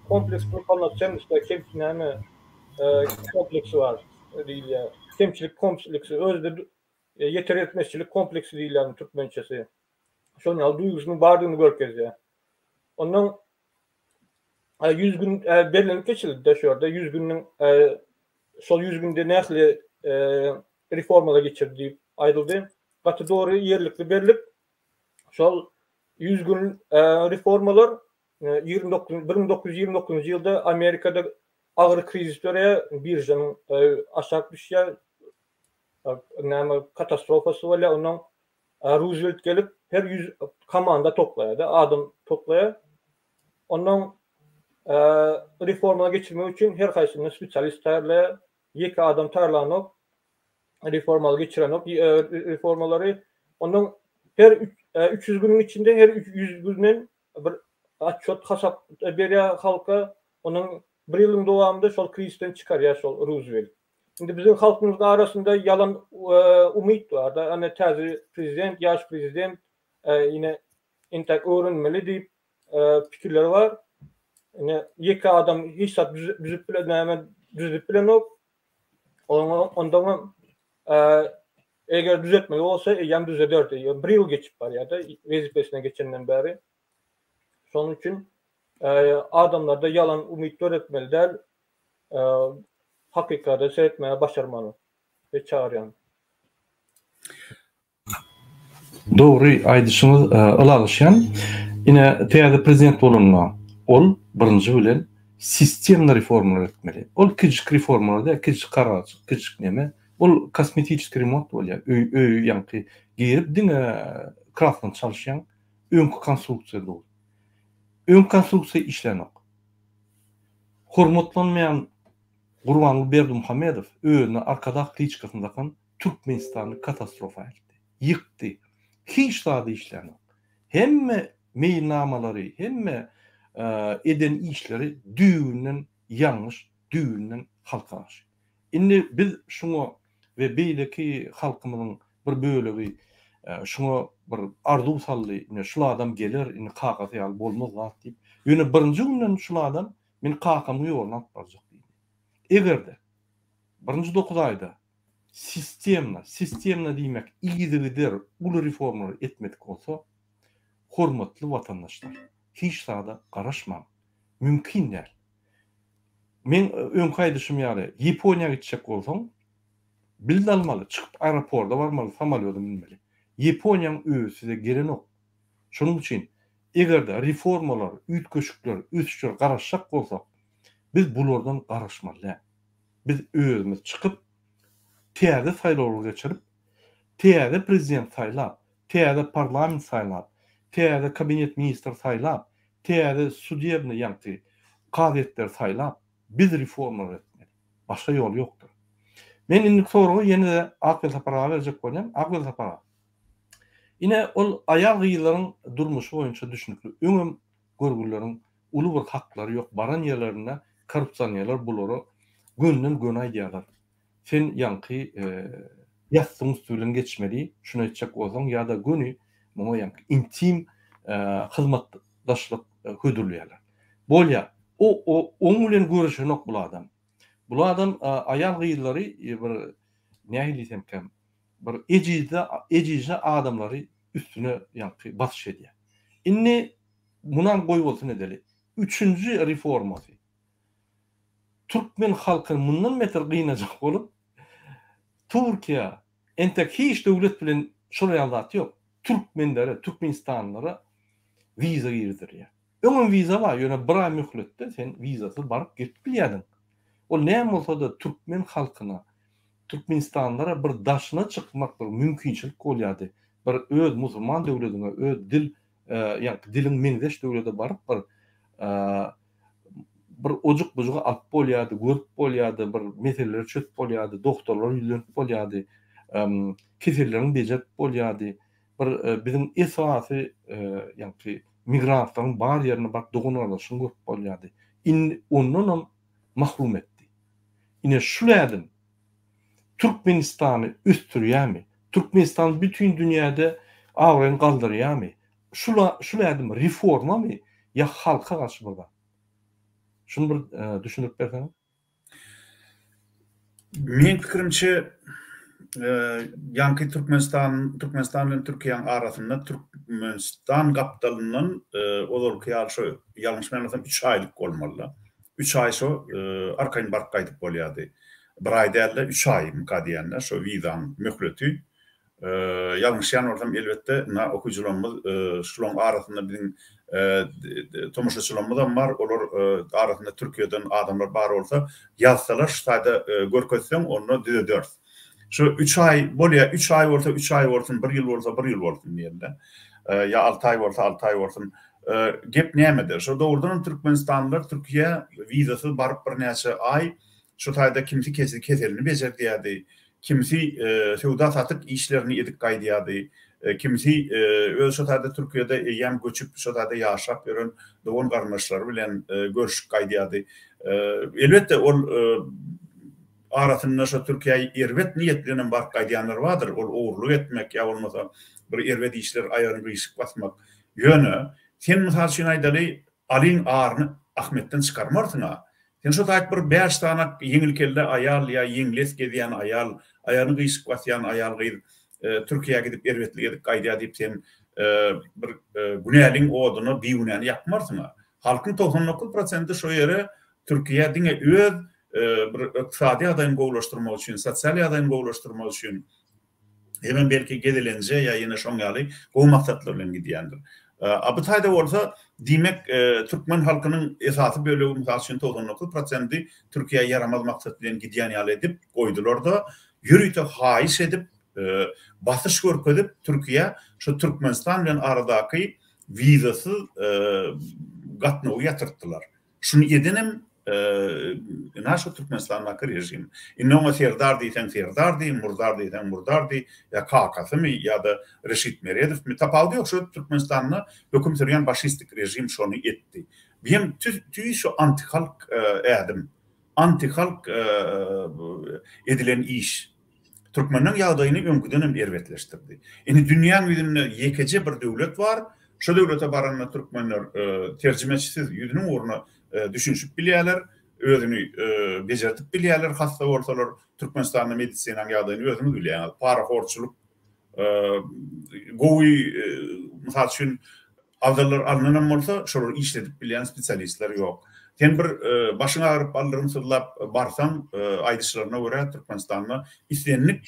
kompleks polnocennosti kem näme kompleksi bar diýilýär. Kemçilik kompleksi özi-de ýeter ýetmezçilik kompleksi diýilýär türkmençesi. Şon ýaly duýgusynyň bardygyny görkezýär. Ondan 100 gün bellenip geçildi-de şu ýerde 100 günüň şol 100 günde nähili reformalar geçirdi diýip aýdyldy. Gaty dogry ýerlikli berlip şol 100 gün reformalar 29 1929-njy ýylda Amerikada agyr krizis döreýär, biržanyň aşak düşýär, näme katastrofasy bolýar, ondan Ruzwelt gelip her 100 komanda toplaýar-da, adam toplaýar. Ondan reformalar geçirmek üçin her haýsyndan spesialist taýýarlaýar. Ýeke adam taýýarlanok, reformalar geçirenok, reformalary. Ondan her 300 günüň içinde her 100 günden bir otçet hasap berýär halka. Onuň bir ýylyň dowamynda şol krizisden çykarýar şol Ruzwelt. Indi biziň halkymyzyň arasynda ýalan umyt bar-da, ana täze prezident, ýaş prezident ine entäk öwrenmeli diýip pikirleri bar. Ine ýeke adam hiç zat düzüp bile näme düzüp bilenok. Oňa ondan eger düzetmeli bolsa eýýäm düzederdi. Bir ýyl geçip barýar-da wezipesine geçenden bäri. Şonuň üçin adamlarda ýalan umyt döretmeli däl. Hakykata seretmäge başarmaly we çagyrýan. Dogry aýdyşyňyz ylalaşýan. Ine täze prezident bolanda ol birinji bilen sistemny reformalar etmeli. Ol kiçijik reformalar däl, kiçijik kararjyk, kiçijik neme. Ol kosmetiçeskiý remont bolýar. Öý öý ýaňky girip diňe kraskany çalyşýaň, öňki konstruksiýa dur. Öňki konstruksiýa işlänok. Hormatlanmaýan Gurbanguly Berdimuhamedow özüne Arkadag kliçkasyny dakan Türkmenistany katastrofa eltdi. Ýykdy. Hiç zady işlänok. Hemme meýilnamalary, hemme eden işleri düýbünden ýalňyş, düýbünden halka garşy. Indi biz şuňa we beýleki halkymyzyň bir bölegi. Şuňa bir arzuw saldy, ine şul adam geler, indi kakasy ýaly bolmaz zat diýip. Ýöne birinji günden şul adam men kakamyň ýoluny alyp barjak diýdi. Eger-de birinji dokuz aýda sistemno, sistemno diýmek yzygider uly reformalary etmedik bolsa, hormatly watandaşlar, hiç zada garaşmaň. Mümkin däl. Meň öňki aýdyşym ýaly, Ýaponiýa gitjek bolsaň, bilet almaly, çykyp aeroporda barmaly, samolýoda münmeli. Ýaponiýaň özi size gelenok. Şonuň üçin, eger-de reformalar, üýtgeşikler, ösüşler garaşjak bolsak, biz bulardan garaşmaly däl. Biz özümiz çykyp, täze saýlawlar geçirip, täze prezident saýlap, täze parlament saýlap, täze kabinet ministr saýlap, täze sudebnyý ýaňky kazyýetleri saýlap, biz reformalar etmeli. Başga ýol ýokdur. Men indiki soragy ýene-de Ak Welsapar aga berjek bolýan. Ak Welsapar aga. Ine, ol aýal-gyzlaryň durmuşy boýunça düşnükli. Öňem görgülileriň uly bir haklary ýok. Baran ýerlerinde korrupsionerler bulara gönden-göni aýdýarlar. Sen ýaňky ýassygyň üsti bilen geçmeli, şuny etjek bolsaň ýa-da göni muňa ýaňky intim hyzmatdaşlyk hödürleýärler. Bolýar. O o oň bilen görüşenok bul adam. Bul adam aýal-gyzlary bir nähili diýsemkäm bir ejizde ejizje adamlary üstüne ýaňky basyş edýär. Indi munam goýbolsun edeli. Üçünji reformasy. Türkmen halkyny mundan beter gynajak bolup, Türkiýe entek hiç döwlet bilen şolar ýaly zat ýok. Türkmenlere, türkmenistanlylara wiza girizdirýär. Öňem wiza bar, ýöne bir aý möhletde sen wizasyz baryp gelip bilýärdiň. Ol näme bolsa-da türkmen halkyna, türkmenistanlylara bir daşyna çykmak bir mümkinçilik bolýardy. Bir öz musulman döwlediňe, öz dil, ýagny diliň meňzeş döwlede baryp bir bir ojuk-bujugy alyp bolýardy, görüp bolýardy, bir meseleleri çözüp bolýardy, dogtorlara ýüzlenip bolýardy, keselleriňi bejerip bolýardy. Bir biziň esasy ýaňky migrantlaryň bar ýerine baryp dogan-gardaşyňy görüp bolýardy. Indi ondanam mahrum etdi. Ine şul ädim Türkmenistany ösdürýärmi? Türkmenistan bütin dünýäde abraýyny galdyrýarmy? Şul şul ädim reformamy ýa halka garşy bir zat? Şuny bir düşündirip berseňiz. Meň pikirimçe ýaňky Türkmenistan Türkmenistan bilen Türkiýäň arasynda Türkmenistan gapdalyndan ozalky ýaly şo ýalňyşmaýan üç aýlyk bolmalyda. Üç aý şo arkaýyn baryp gaýdyp bolýardy. Bir aý dälde üç aýmyka diýende şo wizaň möhleti. Ýalňyşýan bolsam elbetde ynha okyjylarymyz şulaň arasynda biziň tomaşaçylarymyzam bar olar arasynda Türkiýeden adamlar bar bolsa ýazsalar şu taýda görkezseň onda düzederis. Şu üç aý bolýa üç aý bolsa üç aý bolsun bir ýyl bolsa bir ýyl bolsun diýende ýa alty aý bolsa alty aý bolsun. Gep nämede şo dogrudanam türkmenistanlylar Türkiýä wizasyz baryp birnäçe aý şu taýda kimsi keselini bejerdýärdi Kimsi söwda-satyk işlerini edip gaýdýardy, kimsi öz şo taýda Türkiýede eýýäm göçüp, şo taýda ýaşap ýören dogan-garyndaşlary bilen görüşip gaýdýardy. Elbetde, ol arasynda şo Türkiýä erbet niýet bilenem baryp gaýdýanlar bardyr, ol ogurlyk etmek ýa bolmasa bir erbet işler, aýagyny gyşyk basmak. Ýöne, sen mysal üçin aýdaly, Alyň aryny Ahmetden çykarmarsyň-a. Sen şo taýt bir bäş sanak ýeňilkelle aýal ýa ýeňles gezýän aýal, aýagyny gyşyk basýan aýal-gyz Türkiýä gidip erbetlik edip gaýdýar diýip sen bir günäliň oduna bigünäni ýakmarsyň-a. Halkyň 99 prosenti şo ýere Türkiýä diňe öz bir ykdysady ýagdaýyny gowulaşdyrmak üçin, sosial ýagdaýyny gowulaşdyrmak üçin Hemem belki gezelenje ýa ýene şoň ýaly gowy maksatlar bilen gidýändir. A bu taýda bolsa, diýmek, türkmen halkynyň esasy bölegi, mysal üçin, 99 prosendi Türkiýä ýaramaz maksat bilen gidýän ýaly edip goýdular-da, ýörite haýyş edip, basyş görkezip, Türkiýä şu Türkmenistan bilen aradaky wizasyz gatnawy ýatyrtdylar. Şuny edenem ynha şu Türkmenistandaky režim. Indi oňa Serdar diýseň Serdar diý, Murdar diýseň Murdar diý, ýa kakasymy ýa-da Reşit Meredowmy tapawudy ýok şu Türkmenistanda höküm sürýän başistik režim şony etdi. Bu hem tüýs şu antihalk ädim. Antihalk edilen iş. Türkmenleň ýagdaýyny öňküden hem erbetleşdirdi. Indi dünýäň ýüzünde ýekeje bir döwlet bar, şo döwlete baranda türkmenler terjimeçisiz ýüzüniň ugruna düşünişip bilýärler, özüni bejerdip bilýärler hassa bolsalar. Türkmenistanda medisinaň ýagdaýyny özüňiz bilýäňiz. Parahorçylyk gowy mysal üçin Adamlar alnanam bolsa, şolary işledip bilýän spesialistler ýok. Sen bir başyň agyryp, baldyryň syzlap barsaň, aýdyşlaryna görä, Türkmenistanda islendik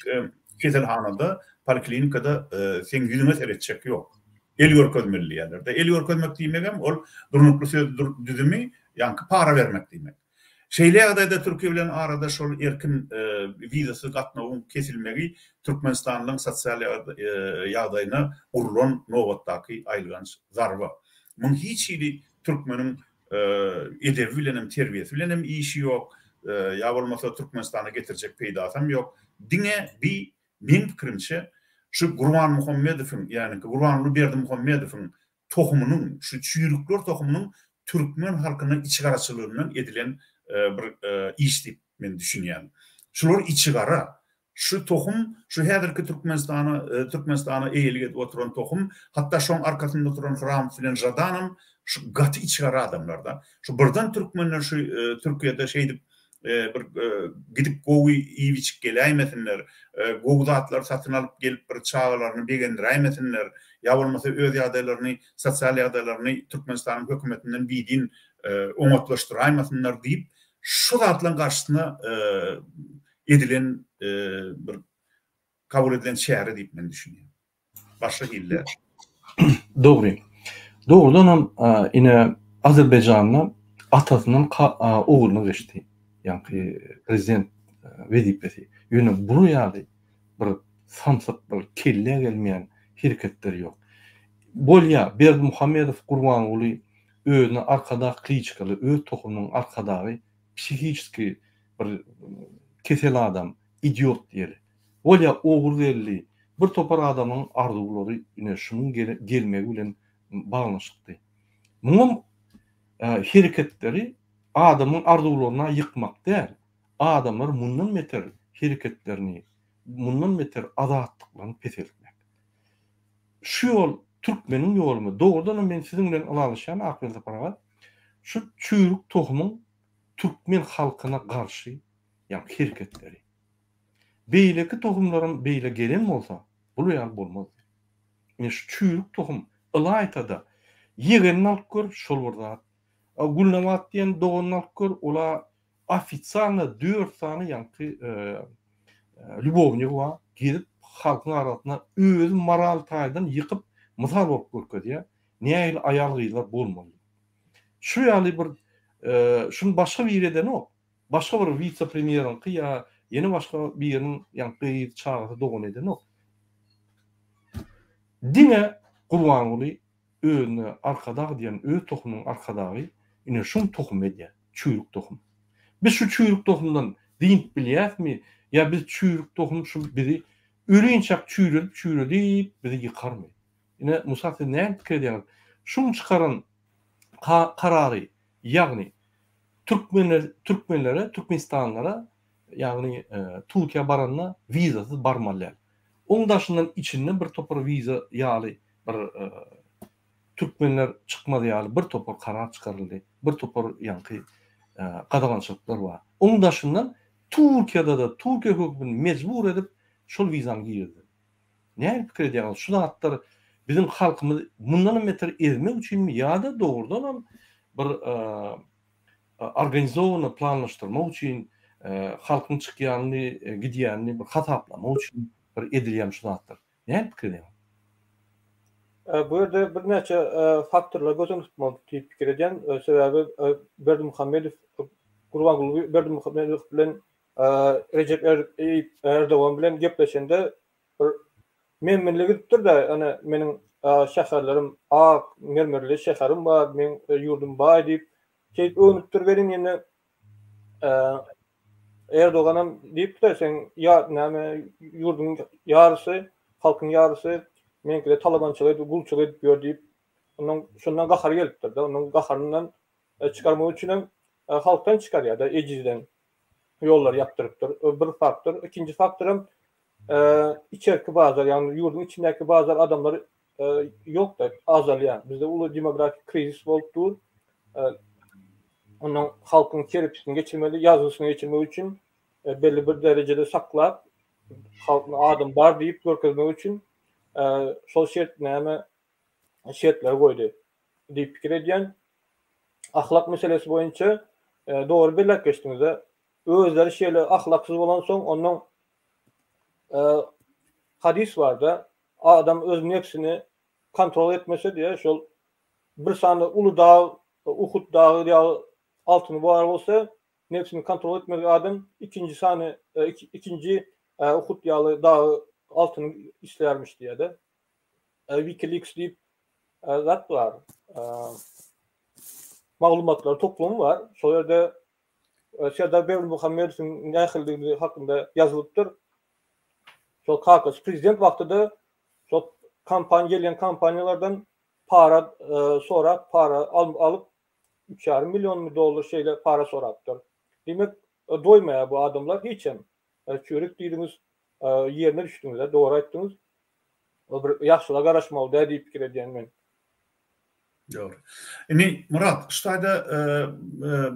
keselhanada, poliklinikada seň ýüzüňe seretjek ýok. El görkezmeli diýýärler-de. El görkezmek diýmegem ol durnukly söz düzümi, ýaňky para bermek diýmek. Şeýle ýagdaýda Türkiýe bilen arada şol erkin wizasyz gatnawyň kesilmegi türkmenistanlylaryň sosial ýagdaýyna urlan nobatdaky aýylganç zarba. Muň hiç hili türkmeniň edebi bilenem, terbiýesi bilenem işi ýok, ýa bolmasa Türkmenistana getirjek peýdasam ýok. Diňe bi meň pikirimçe şu Gurbanmuhammedowyň, ýagny Gurbanguly Berdimuhamedowyň tohumynyň, şu çüýrükler tohumynyň türkmen halkyna içigaraçylygyndan edilen bir iş diýip men düşünýän. Şular içigara. Şu tohum, şu häzirki Türkmenistana, Türkmenistana eýelik edip oturan tohum, hatda şoň arkasynda oturan Hramow bilen Žadanam şu gaty içigara adamlar-da. Şu birden türkmenler şu Türkiýede şeýdip bir gidip gowy iýip-içip geläýmesinler, gowy zatlary satyn alyp gelip bir çagalaryny begendiräýmesinler, ýa bolmasa öz ýagdaýlaryny, sosial ýagdaýlaryny Türkmenistanyň hökümetinden bidin oňatlaşdyraýmasynlar diýip, şu zatlaryň garşysyna edilen bir kabul edilen çäre diýip men düşünýän. Başga hili däl. Dogry. Dogrudanam ine Azerbaýjanda atasyndan ogluna geçdi. Ýaňky prezident wezipesi. Ýöne bular ýaly bir samsyk bir kellä gelmeýän hereketler ýok. Bolýa Berdimuhamedow Gurbanguly özüne arkadag kliçkaly öz tohumynyň arkadagy psihiçeski bir kesel adam idiot diýeli. Bolýa Ogulgeldi bir topar adamyň arzuwlary ine şunuň gelmegi bilen baglanyşykdy. Muňam hereketleri adamyň arzuwlaryna ýykmak däl, adamlar mundan beter hereketlerini, mundan beter azatlyklaryny peseltmek. Şu ýol türkmeniň ýolumy? Dogrudanam men siziň bilen ylalaşýan Akbel Sapar aga. Şu çüýrük tohumyň türkmen halkyna garşy ýa hereketleri. Beýleki tohumlaram beýle gelen bolsa, bular ýaly bolmazdy. Ine şu çüýrük tohum, ylaýta-da, ýegenini alyp gör, şol bir zat. Gülnabat diýen doganyny alyp gör, ol-a ofitsialno dört sany ýaňky lýubownigi bar, gezip halkyň arasynda özi moral taýdan ýykyp, mysal bolup görkezýär, nähili aýal-gyzlar bolmaly. Şu ýaly bir, şuny başga biri edenok. Başga bir wise-premýeriňki ýa ýene başga biriniň ýa gyz, çagasy, dogany edenok. Diňe Gurbanguly özüne arkadag diýen öz tohumynyň arkadagy ine şuň tohumy edýär, çüýrük tohum. Biz şu çüýrük tohumdan dynyp bilýäsmi ýa biz çüýrük tohum şu bizi ölinçäk çüýredip çüýredip bizi ýykarmy? Ine Musa siz näme pikir edýäňiz? Şuň çykaran karary ýagny Türkmenler türkmenlere türkmenistanlylara ýagny Türkiýä baranda wizasyz barmaly däl. Oň daşyndan içinden bir topar wiza ýaly bir türkmenler çykmaz ýaly bir topar karar çykaryldy. Bir topar ýaňky gadagançylyklar bar. Oň daşyndan Türkiýede-de Türkiýe hökümini mejbur edip şol wizany girizdi. Nähili pikir edýäňiz şu zatlar biziň halkymyzy mundanam beter ezmek üçinmi ýa-da dogrudanam bir organizowany planlaşdyrmak üçin halkyň çykýanyny gidýänini bir hasaplamak üçin bir edilýän şu zatlar. Nähili pikir edýäňiz? Bu ýerde birnäçe faktorlary göz öňünde tutmaly diýip pikir edýän. Sebäbi Berdimuhamedow Gurbanguly Berdimuhamedow bilen Rejep Erdogan bilen gepleşende bir men-menlik edipdir-de, ýöne meniň şäherlerim ak mermerli şäherim bar, meň ýurdum baý diýip, şeýdip öwnüpdir welin ýene Erdoganam diýipdir, seň ýa näme ýurduň ýarysy, halkyň ýarysy meňkide talabançylyk edip, gulçulyk edip ýör diýip, ondan şondan gahary gelipdir-de, onuň gaharyndan çykarmak üçinem halkdan çykarýar-da, ejizden ýollary ýapdyrypdyr. Bir faktor. Ikinji faktoram. içerki bazar, ýagny ýurduň içindäki bazar adamlar ýok-da, azalýar. Bizde uly demografik krizis bolup dur. Ondan halkyň terapisini geçirmeli, ýazgysyny geçirmek üçin belli bir derejede saklap, halkyň adam bar diýip görkezmek üçin şol şert näme şertleri goýdy diýip pikir edýän. Ahlak meselesi boýunça dogry belläp geçdiňiz. Özleri şeýle ahlaksyz bolansoň, ondan hadys barda, adam öz nebsini kontrol etmese diýýär, şol bir sany uly dag, Uhud dagy ýaly altyny bar bolsa, nebsini kontrol etmedik adam ikinji sany, ikinji Uhud ýaly dagy altyny islärmiş diýýär-de. WikiLeaks diýip zat bar. Maglumatlar toplumy bar. Şol ýerde Serdar Berdimuhamedowyň nähilidigini hakynda ýazylypdyr. Şol kakasy prezident wagty-da şol kompaniýa gelýän kompaniýalardan para sorap, para alyp üç ýarym millionmy dollar şeýle para sorapdyr. Diýmek, doýmaýar bu adamlar hiçem. Çörek diýdiňiz, ýerine düşdüňiz-ä, dogry aýtdyňyz. Ol bir ýagşylyga garaşmaly däl diýip pikir edýän men. Dogry. Indi Myrat, şu taýda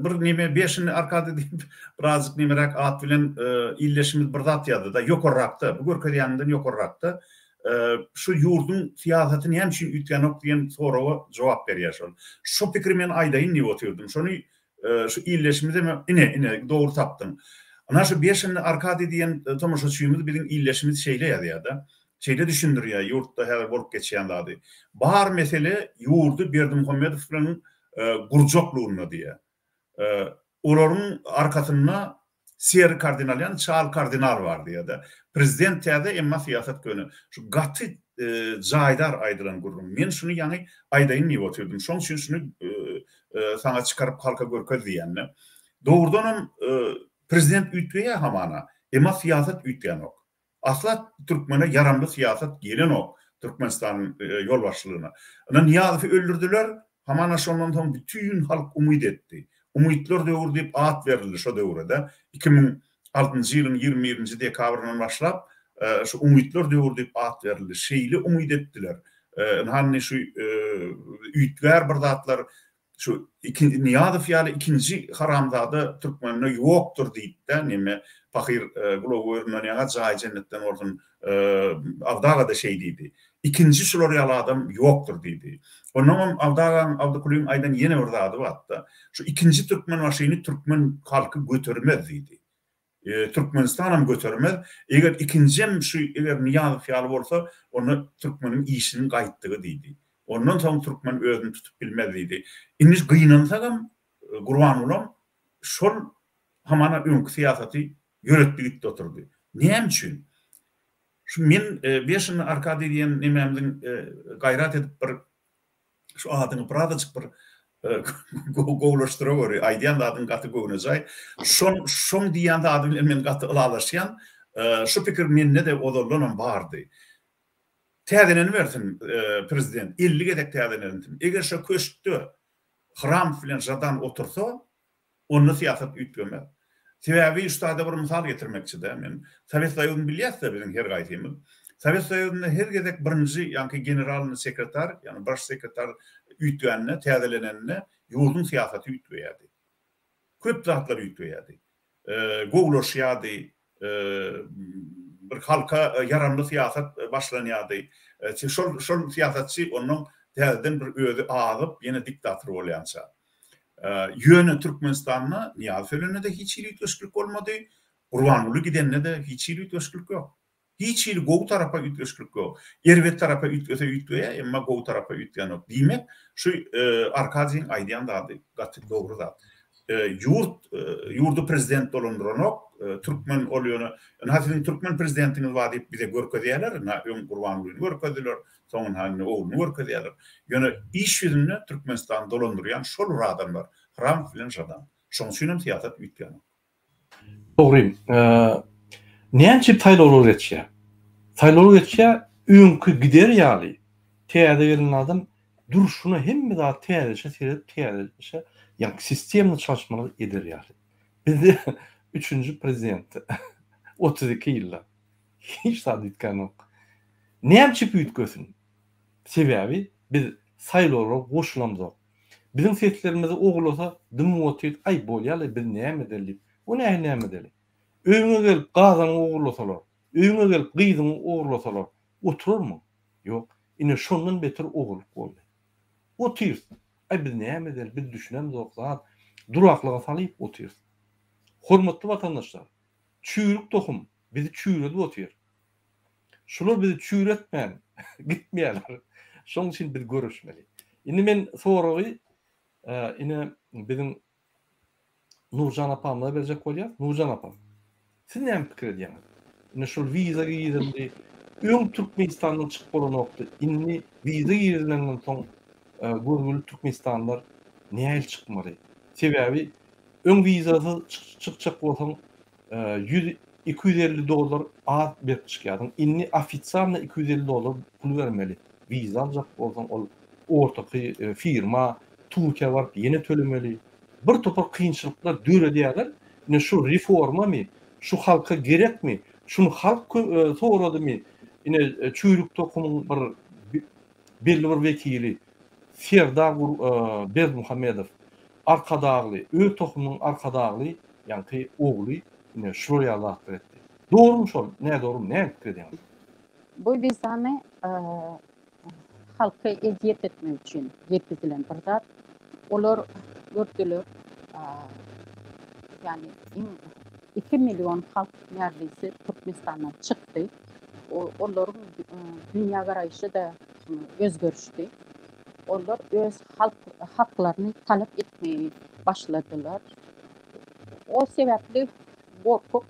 bir neme beşini arkady diýip, birazjyk nemeräk at bilen ildeşimiz bir zat ýazdy-da, ýokarrakda, bu görkezýäniňden ýokarrakda şu ýurduň syýasaty näme üçin üýtgänok diýen soraga jogap berýär şol. Şo pikiri men aýdaýyn diýip otyrdym. Şony şu ildeşimizem ine, ine, dogry tapdyň. Ynha şu Beşini Arkady diýen tomaşaçymyz biziň ildeşimiz şeýle ýazýar-da. Şeýle düşündirýär ýurtda häzir bolup geçýän zady. Bar mesele ýurdy Berdimuhamedow bilen gurjaklygynda diýýär. Olaryň arkasynda seri kardinal ýagny çal kardinal bar diýýär-de. Prezident täze emma syýasat köne. Şu gaty jaýdar aýdylan gürrüň. Men şuny ýaňy aýdaýyn diýip otyrdym. Şoň üçin şuny saňa çykaryp halka görkez diýýän-de. Dogrudanam prezident üýtgeýär hamana, emma syýasat üýtgänok. Asla türkmene ýaramly syýasat gelenok Türkmenistanyň ýolbaşçylygyna. Ynha Nyýazowy öldürdiler, hamana şondan soň bütin halk umyt etdi. Umytlar döwri diýip at berildi şo döwre-de. 2006-njy ýylyň 21-nji dekabryndan başlap şu umytlar döwri diýip at berildi. Şeýle umyt etdiler. Ynha indi şu üýtgär bir zatlar Şu iki Nyýazow ýaly ikinji haramzada türkmende ýokdur diýipdä neme pahyr gulagy göründen ýaňa jaýy jennetden bolsun Abdy agada şeý diýdi. Ikinji şular ýaly adam ýokdur diýdi. Onnoňam Abdy agaň Abdykulyň aýdan ýene bir zady batda. Şu ikinji Türkmenbaşyny türkmen halky götermez diýdi. Türkmenistanam götermez. Eger ikinjem şu eger Nyýazow ýaly bolsa, onda türkmeniň işiniň gaýtdygy diýdi. Ondan soň türkmen özüni tutup bilmez diýdi. Indi gynansagam Gurbangulam şol hamana öňki syýasaty ýöretdi gitdi oturdy. Näme üçin? Şu men Beşini Arkadiý diýen nemämiziň gaýrat edip bir Şu adyňy birazajyk bir gowulaşdyraweri. Aýdýan zadyň gaty göwnejaý. Şon şoň diýýän zady bilen men gaty ylalaşýan. Şu pikir mende-de ozaldanam bardy. Täzelenibersin prezident, 50 gezek täzelensin. Eger şo köşkde Hramow bilen Žadan otursa, Onda syýasat üýtgemez. Sebäbi şu taýda bir mysal getirmekçi-dä men. Sowet Soýuzyny bilýäs-dä biziň her gaýsymyz. Sowet Soýuzynda her gezek birinji, ýaňky generalnyý sekretar, ýagny baş sekretar üýtgände, täzelenende ýurduň syýasaty üýtgeýärdi. Köp zatlar üýtgeýärdi. Gowulaşýardy, bir halka ýaramly syýasat başlanýardy. Şol şol syýasatçy onnoň täzeden bir özi azyp, ýene diktator bolýança. Ýöne Türkmenistanda Nyýazow ölende-de hiç hili üýtgeşiklik bolmady, Gurbanguly gidende-de hiç hili üýtgeşiklik ýok. Hiç hili gowy tarapa üýtgeşiklik ýok. Erbet tarapa üýtgese üýtgeýär, emma gowy tarapa üýtgänok. Diýmek, şu Arkadiýiň aýdýan zady gaty dogry zat. Ýurt, ýurdy prezident dolandyranok, türkmen ol ýöne, ynha siziň türkmen prezidentiňiz bar diýip bize görkezýärler, ynha öň Gurbangulyny görkezdiler, soň ynha indi ogluny görkezýärler. Ýöne iş ýüzünde Türkmenistany dolandyrýan şol bir adamlar, Hramow bilen Žadan. Şonuň üçinem syýasat üýtgänok. Dogry. Näme üçin saýlawlar geçýär? Saýlawlar geçýär, öňki gider ýaly täze gelen adam durşuna hemme zat täzeçe seredip täzeçe ýagny sistemny çalyşmalar eder ýaly. Bizde üçünji prezident 32 ýylda. Hiç zat üýtgänok. Näme üçin üýtgesin? Sebäbi biz saýlawlara goşulamzok. Biziň seslerimizi ogurlasa dymyp otyr, aý bolýa-la biz näme edeli diýip. O nähili näme edeli? Öýüňe gelip gazanyňy ogurlasalar, öýüňe gelip gyzyňy ogurlasalar oturarmyň? Ýok. Ine şondan beter ogurlyk boldy. Otyrys. Aý biz näme edeli, biz düşünemzok zat. Duraklyga salyp otyrys. Hormatly watandaşlar, çüýrük tohum bizi çüýredip otyr. Şular bizi çüýretmän gitmeýärler. Şonuň üçin biz göreşmeli. Indi men soragy ine biziň Nurjan apamyza berjek bolýar. Nurjan apa, siz näme pikir edýäňiz? Ine şol wiza girizildi. Öň Türkmenistandan çykyp bolanokdy. Indi wiza girizilenden soň görgüli türkmenistanlylar nähili çykmaly? Sebäbi öň wizasyz çykjak bolsaň 100 250 dollar az berip çykýardyň. Indi ofitsialno 250 dollar pul bermeli. Wiza aljak bolsaň ol ortaky firma Türkiýä baryp ýene tölemeli. Bir topar kynçylyklar döredýärler. Ine şu reformamy, şu halka gerekmi, şuny halk soradymy, ine çüýrük tohumyň bir belli bir wekili Serdar Berdimuhamedow Arkadagly, öz tohumynyň Arkadagly ýaňky ogly ine şular ýaly zatlar etdi. Dogrumy şol, nädogrumy, näme pikir edýäňiz? Bu wizany halka ezýet etmek üçin getizilen bir zat. Olar gördüler, ýagny iň 2 million halk närdeyse Türkmenistandan çykdy. Olaryň dünýä garaýşy-da özgerişdi. Olar öz halk haklaryny talap etmegi başladylar. O sebäpli gorkup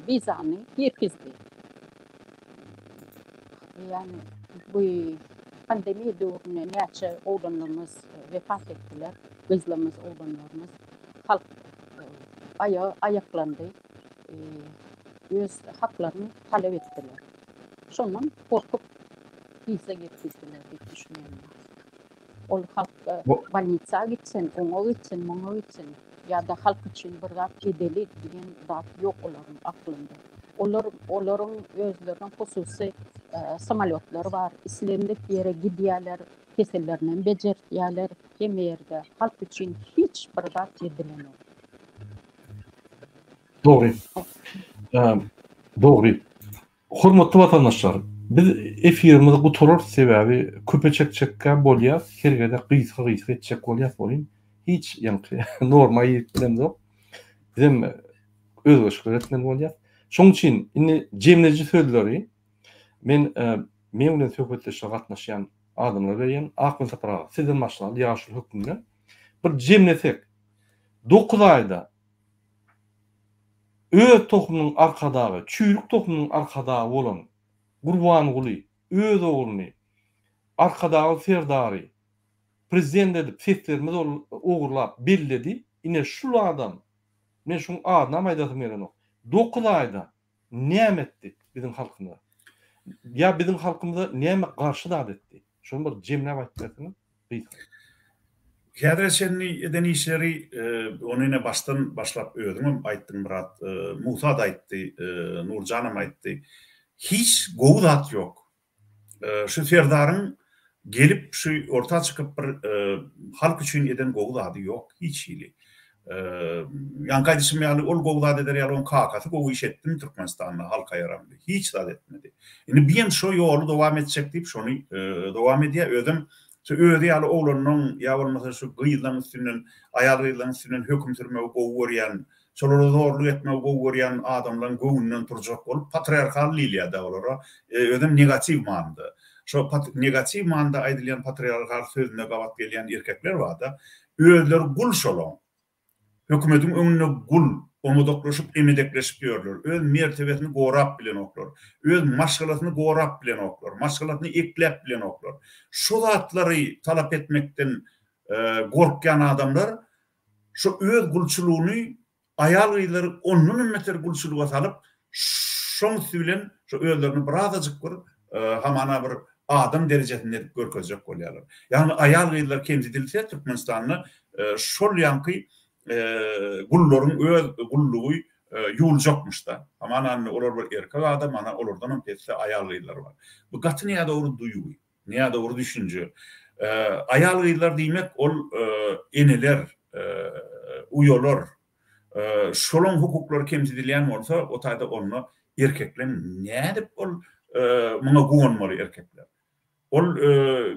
wizany girgizdi. Ýagny bu pandemiýa döwründe näçe oglanlarymyz wepat etdiler, gyzlarymyz, oglanlarymyz. Halk aýaga aýaklandy, öz haklaryny talap etdiler. Şondan gorkup wiza girgizdiler diýip düşünýän. Ol halk bolnitsa gitsin, oňa gitsin, muňa gitsin ýa-da halk üçin bir zat edeli diýen zat ýok olaryň aklynda. Olar olaryň özleriniň hususy samolýotlary bar, islendik ýere gidýärler, kesellerini hem bejertýärler, hemme ýerde halk üçin hiç bir zat edilenok. Dogry. Dogry. Hormatly watandaşlar, biz efirimizi gutararys sebäbi köpe çekjekkä bolýas, her gezek gysga gysga etjek bolýas welin hiç ýaňky norma girip bilemzok. Bizem özgerişikler etmeli bolýas. Şonuň üçin indi jemleýji sözleri men meň bilen söhbetdeşlige gatnaşýan adamlara berýän. Akmyrat Sapar aga, sizden başlaly ýaşuly hökmünde bir jemlesek, 9 aýda Öz tohumynyň arkadagy, çüýrük tohumynyň arkadagy bolan Gurbanguly öz ogluny Arkadagly Serdary prezident edip seslerimizi ol ogurlap belledi. Ine şul adam, men şuň adynam aýdasym gelenok, 9 aýda näme etdi biziň halkymyza? Ýa biziň halkymyza näme garşy zat etdi? Şony bir jemläp aýdyp berseňiz gysga. Häzire çenli eden işleri ony ine başdan başlap özüňem aýtdyň Myrat, Musa-da aýtdy, Nurjanam aýtdy. Hiç gowy zat ýok. Şu Serdaryň gelip şu orta çykyp bir halk üçin eden gowy zady ýok hiç hili. Ýaňky aýdyşym ýaly ol gowy zat eder ýaly oň kakasy gowy iş etdimi Türkmenistanda halka ýaramly hiç zat etmedi. Indi biem şo ýoly dowam etjek diýip şony dowam edýär özem şu özi ýaly oglanlaň ýa bolmasa şu gyzlaň üstünden aýal gyzlaň üstünden höküm sürmegi gowy görýän şolara zorluk etmegi gowy görýän adamlaň göwnünden turjak bolup patriarhal diýilýär-dä olara özem negatiw manyda şo negatiw manyda aýdylýan patriarhal sözüne gabat gelýän erkekler barda Özleri gul şolaň. Hökümetiň öňünde gul, omudaklaşyp, emedekleşip ýörler. Öz mertebesini gorap bilenoklar. Öz maşgalasyny gorap bilenoklar. Maşgalasyny ekläp bilenoklar. Şo zatlary talap etmekden gorkýan adamlar şo öz gulçulygyny Aýal-gyzlary ondan hem beter gulçulyga salyp, şoň üsti bilen şo özlerini birazajyk bir hamana bir adam derejesinde edip görkezjek bolýarlar. Ýagny aýal-gyzlar kemsidilse Türkmenistanda şol ýaňky gullaryň öz gullugy ýuwuljakmyş-da. Hamana indi olar bir erkek adam, ana olardanam pesde aýal-gyzlar bar. Bu gaty nädogry duýgy, nädogry düşünje. Aýal-gyzlar diýmek ol eneler, uýalar, Şolaň hukuklary kemsidilýän bolsa, o taýda onda erkekleň nädip ol muňa guwanmaly erkekler. Ol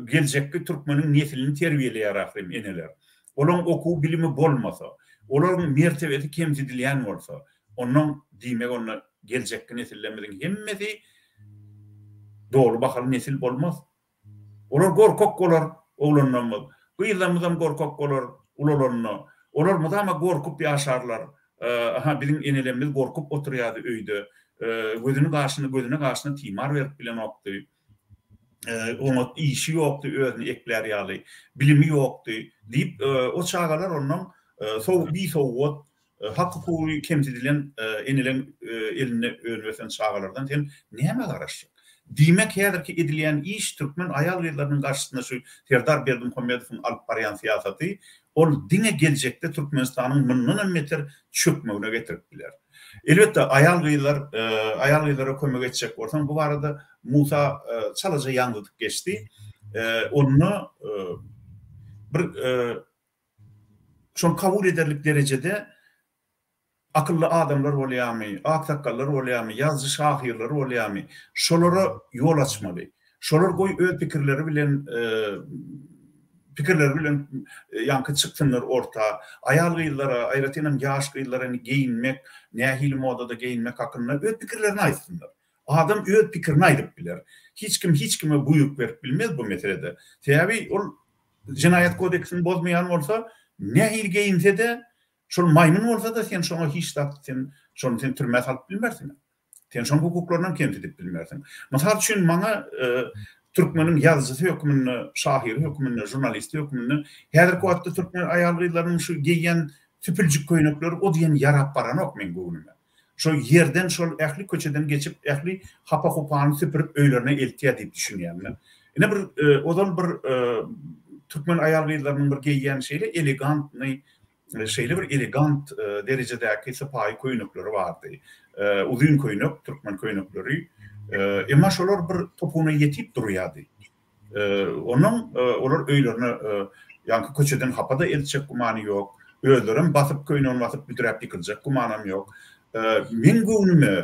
geljekki türkmeniň neslini terbiýeleýär ahyryn eneler. Olaň okuw bilimi bolmasa, olaryň mertebesi kemsidilýän bolsa, onnoň diýmek onda geljekki nesillerimiziň hemmesi doly bahaly nesil bolmaz. Olar gorkak bolar, oglanlarymyz. Gyzlarymyzam gorkak bolar ulalanda. Olar mydama gorkup ýaşarlar. Aha, biziň enelerimiz gorkup oturýardy öýde. Gözüni gaşyny, gözüne gaşyna timar berip bilenokdy. Oňat işi ýokdy özüni eklär ýaly. Bilimi ýokdy diýip, o çagalar onnoň bisowat, Hak-hukugy kemsidilen eneleň elinde önüp-ösen çagalardan sen nämä garaşjak? Diýmek, häzirki edilýän iş türkmen aýal-gyzlarynyň garşysynda şu Serdar Berdimuhamedowyň alyp barýan syýasaty, ol diňe geljekde Türkmenistanyň mundanam beter çökmegine getirip biler. Elbetde, aýal-gyzlar, aýal-gyzlara kömek etjek bolsaň, bu barada Musa çalaja ýaňzydyp geçdi. Onda bir Şony kabul ederlik derejede akylly adamlar bolýarmy, aksakgallar bolýarmy, ýazyjy-şahyrlar bolýarmy, şolara ýol açmaly. Şolar goý öz pikirleri bilen pikirleri bilen ýaňky çyksynlar orta. Aýal-gyzlara, aýratynam ýaş gyzlara indi geýinmek, nähili modada geýinmek hakynda öz pikirlerini aýtsynlar. Adam öz pikirini aýdyp biler. Hiç kim hiç kime buýruk berip bilmez bu meselede. Sebäbi ol Jenaýat kodeksini bozmaýan bolsa, nähili geýinse-de, şol maýmyn bolsa-da sen şoňa hiç zat sen şony sen türmä salyp bilmersiň. Sen şoň hukuklarynam kemsidip bilmersiň. Mysal üçin maňa türkmeniň ýazyjysy hökmünde, şahyry hökmünde, žurnalisti hökmünde häzirki wagtda türkmen aýal-gyzlarynyň şu geýýän süpüljik köýnekleri o diýen ýarap baranok meň göwnüme. Şol ýerden şol ähli köçeden geçip ähli hapa-hupany süpürip öýlerine eltýär diýip düşünýän men. Ine bir ozal bir türkmen aýal-gyzlarynyň bir geýýän şeýle elegantnyý şeýle bir elegant derejedäki sypaýy köýnekleri bardy. Uzyn köýnek türkmen köýnekleri. Emma şolar bir topugyna ýetip durýardy. Onnoň olar öýlerine ýaňky köçeden hapa-da eltjek gümany ýok. Özlerem basyp köýnegini basyp büdräp ýykyljak gümanam ýok. Meň göwnüme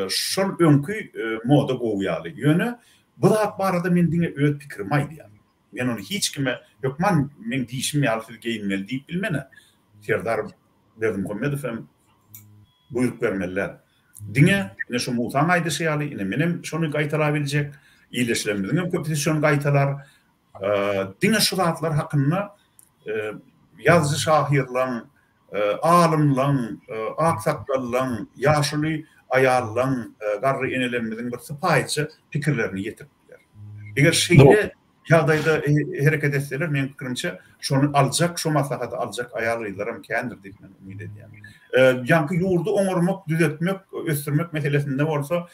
şol öňki moda gowy ýaly. Ýöne bu zat barada men diňe öz pikirimi aýdýan. Men ony hiç kime hökman meň diýşim ýaly siz geýinmeli diýip bilmen-ä. Serdar Berdimuhamedow hem buýruk bermeli däl. Diňe ine şu Musaň aýdyşy ýaly, ine menem şony gaýtalabiljek, ildeşlerimiziň hem köpüsi şony gaýtalar. Diňe şu zatlar hakynda ýazyjy-şahyrlaň, alymlaň, aksakgallaň, ýaşuly aýallaň, garry enelerimiziň bir sypaýyça pikirlerini ýetirip biler. Eger şeýle Ýagdaýda hereket etseler, meň pikirimçe, şony aljak, şo maslahaty aljak aýal-gyzlaram kändir diýip men umyt edýän. Ýaňky ýurdy oňarmak, düzetmek, ösdürmek meselesinde bolsa,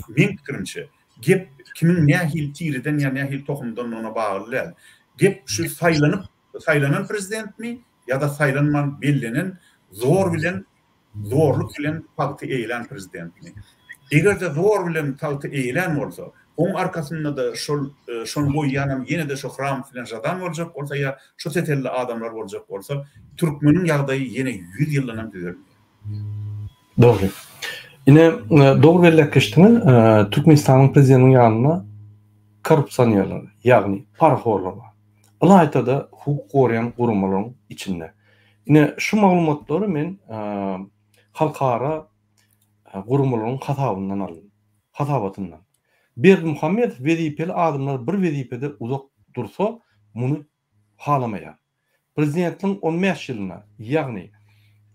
meň pikirimçe, gep kimiň nähili tireden ýa nähili tohumdandygyna bagly däl. Gep şu saýlanyp, saýlanan prezidentmi ýa-da saýlanman bellenen zor bilen zorluk bilen tagty eýelän prezidentmi? Eger-de zor bilen tagty eýelän bolsa, oň arkasynda-da şol şony goýýanam ýene-de şo Hramow bilen Žadan boljak bolsa ýa şo tetelli adamlar boljak bolsa, türkmeniň ýagdaýy ýene ýüz ýyldanam düzelmeýär. Dogry. Ine, dogry belläp geçdiňiz, Türkmenistanyň prezidentiniň ýanynda korrupsionerler, ýagny parahorlar bar. Ylaýta-da hukuk goraýan guramalaryň içinde. Ine, şu maglumatlary men halkara guramalaryň hasabyndan aldym, hasabatyndan. Berdimuhamedow wezipeli adamlar bir wezipede uzak dursa, muny halamaýar. Prezidentligiň on bäş ýylynda, ýagny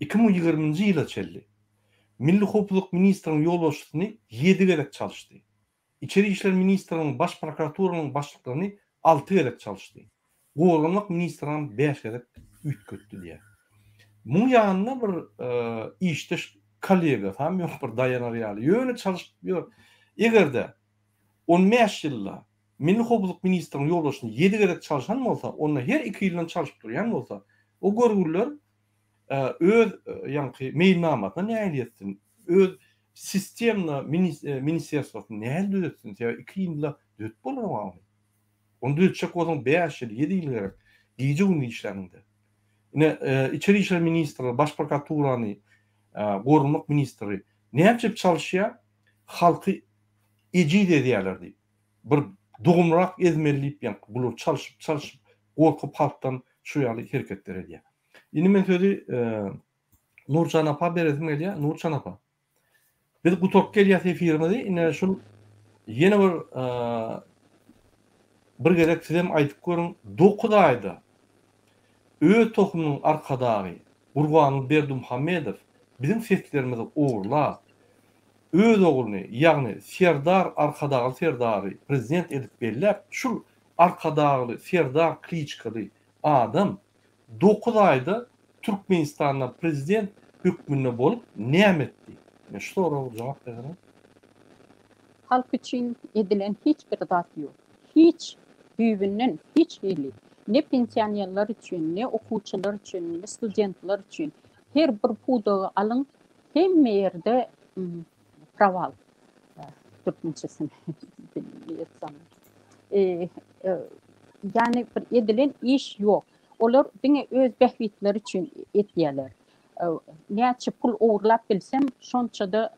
2020-nji ýyla çenli Milli howpsuzlyk ministriniň ýolbaşçysyny ýedi gezek çalyşdy. Içeri işler ministriniň, Baş prokuraturanyň başlyklaryny alty gezek çalyşdy. Goranmak ministrinem bäş gezek üýtgetdi diýýär. Muň ýanynda bir işdeş kollegasam ýok bir daýanar ýaly. Ýöne çalyşyp ýör. Eger-de on bäş ýylda Milli howpsuzlyk ministriniň ýolbaşçysyny ýedi gezek çalşan bolsa, onda her iki ýyldan çalşyp durýan bolsa, o görgüliler öz ýaňky meýilnamasyna nähili ýetsin? Öz. sistemno ministerstwosyny nähili düzetsin? Sebäbi 2 ýylda düzetip bolanok ony. Ony düzetjek bolsaň 5 ýyl, 7 ýyl gerek. Gije-gündiz işläniňde. Ine, içeri işler ministri, baş prokuraturany, goranmak ministri näçe çalyşýar? Halky ejiz edýärler diýip. Bir dogumrak ezmeli diýip ýaňky bular çalşyp çalşyp gorkup halkdan şu ýaly hereketler edýär. Indi men sözi Nurjan apa beresim gelýär. Nurjan apa. Biz gutaryp gelýäs efirimizi. Ine şul ýene bir bir gezek sizem aýdyp görüň. 9 aýda öz tohumynyň arkadagy Gurbanguly Berdimuhamedow biziň seslerimizi ogurlap, öz ogluny, ýagny Serdar Arkadagly Serdary prezident edip belläp, şul Arkadagly Serdar kliçkaly adam 9 aýda Türkmenistanda prezident hökmünde bolup näme etdi? Ine şu soraga jogap berseňiz. Halk üçin edilen hiç bir zat ýok. Hiç, düýbünden hiç hili. Ne pensionerler üçin, ne okuwçylar üçin, ne studentler üçin. Her bir pudagy alyň, hemme ýerde prowal. Türkmençesini bilmeýän. Ýagny bir edilen iş ýok. Olar diňe öz bähbitleri üçin etýärler. Näçe pul ogurlap bilsem, şonça-da